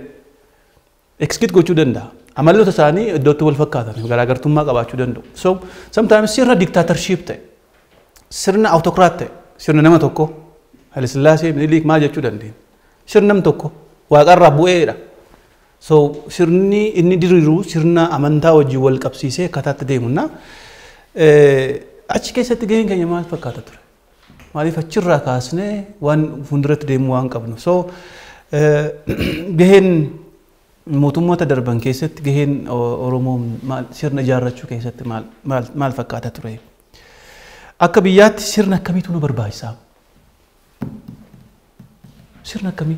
execute gochuu danda'a. Amaloota isaanii iddootti wal fakkaatan garaagartummaa qabaachuu danda'u. So sometimes sirna dictatorship ta'e sirna autocrat ta'e sirna nama tokko Haile Sillaasee Minilik maal jechuu dandeenya. Sirna nam tokko waaqarraa bu'eedha. So sirni inni diriiru sirna amantaa wajjin wal qabsiisee akkaataatti deemunna. Achi keessatti gaheen keenya maal fakkaata ture? Maaliif achirraa kaasnee waan fuulduratti deemuu waan qabnu. So gaheen mootummoota darban keessatti gaheen Oromoo maal sirna ijaarrachuu keessatti maal fakkaata ture? Akka biyyaatti sirna akkamiitu nu barbaachisaa? Sirna akkamii?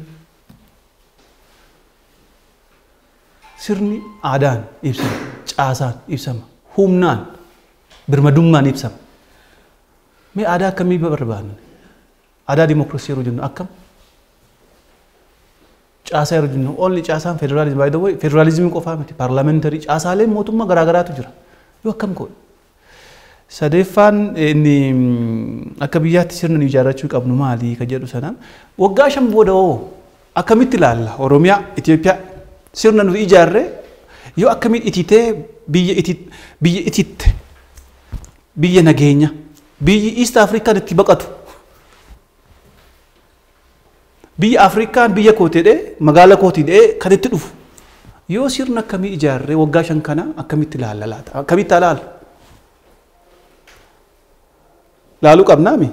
Sirni aadaan ibsama, caasaan ibsama, humnaan, birmadummaan ibsama. Mee aadaa akkamii barbaanna? Aadaa dimookiraasii yeroo jennu akkam? Caasaa yeroo jennu only caasaan federaalizimii by the way federaalizimii qofaa miti paarlaamentarii caasaaleen mootummaa garaagaraatu jira. Yoo akkam godhu? Sadeeffaan inni akka biyyaatti sirna nu ijaarrachuu qabnu maali ka jedhu sanaan waggaa 5 booda hoo akkamitti ilaalla Oromiyaa Itoophiyaa sirna nu ijaarre yoo akkamitti ititee biyya ititte biyya nageenya biyyi East Afrikaan itti baqatu biyya Afrikaan biyya kootii magaala kootii kan itti dhufu yoo sirna akkamii ijaarre waggaa 5 kana akkamitti ilaalla laata akkamitti ilaalla laaluu qabnaami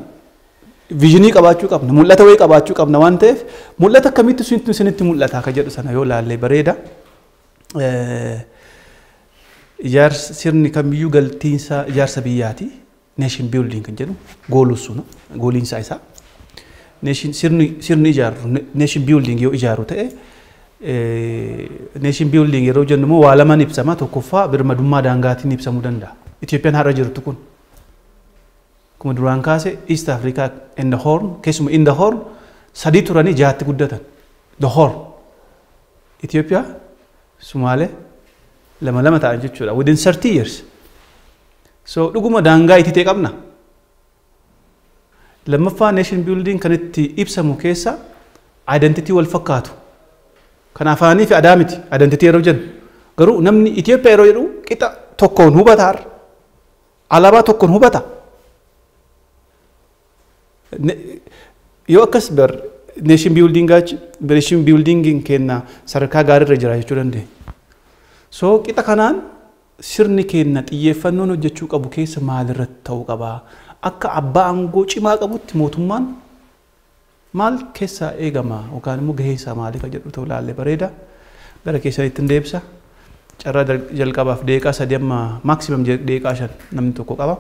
viizinii qabaachuu qabna mul'ata wayii qabaachuu qabna waan ta'eef mul'ata akkamitti isinitti mul'ata akka jedhu sana yoo laallee bareeda. Ijaarsa sirni kamiyyuu galtiinsa ijaarsa biyyaati nation building kan jedhu goolussuna gooliinsa isaa nation sirni ijaarru nation building yoo ijaaru ta'e nation building yeroo jennu immoo waa lamaan ibsama tokkoffaa birmadummaa daangaatiin ibsamuu danda'a. Itoophiyaan har'a jirtu kun akkuma duraan kaase East Africa and the Horn keessuma in the Horn 3 turanii 6tti guddatan the Horn Itoophiyaa Sumaalee 2-2 ta'an jechuudha within 30 years. So dhuguma daangaa ititee qabna. Lammaffaa nation building kan itti ibsamu keessa identity wal fakkaatu. Kan afaanii fi aadaa miti identity yeroo jennu garuu namni Itoophiyaa yeroo jedhu qixa tokkoon hubata har'a alaabaa tokkoon hubata. Yoo akkas bar nation building kenna sadarkaa gaariirra jira jechuu dandeenya. So qixa kanaan sirni kenna xiyyeeffannoon hojjechuu qabu keessa maalirratti ta'uu qaba? Akka abbaa aangoo cimaa qabutti mootummaan maal keessaa eegama yookaan immoo gahee isaa maali ka jedhu ta'uu laallee bareeda. Gara keessanitti hin deebisa. Carraa jalqabaaf deeqaa 3 amma maximum deeqaa 5 namni tokko qaba.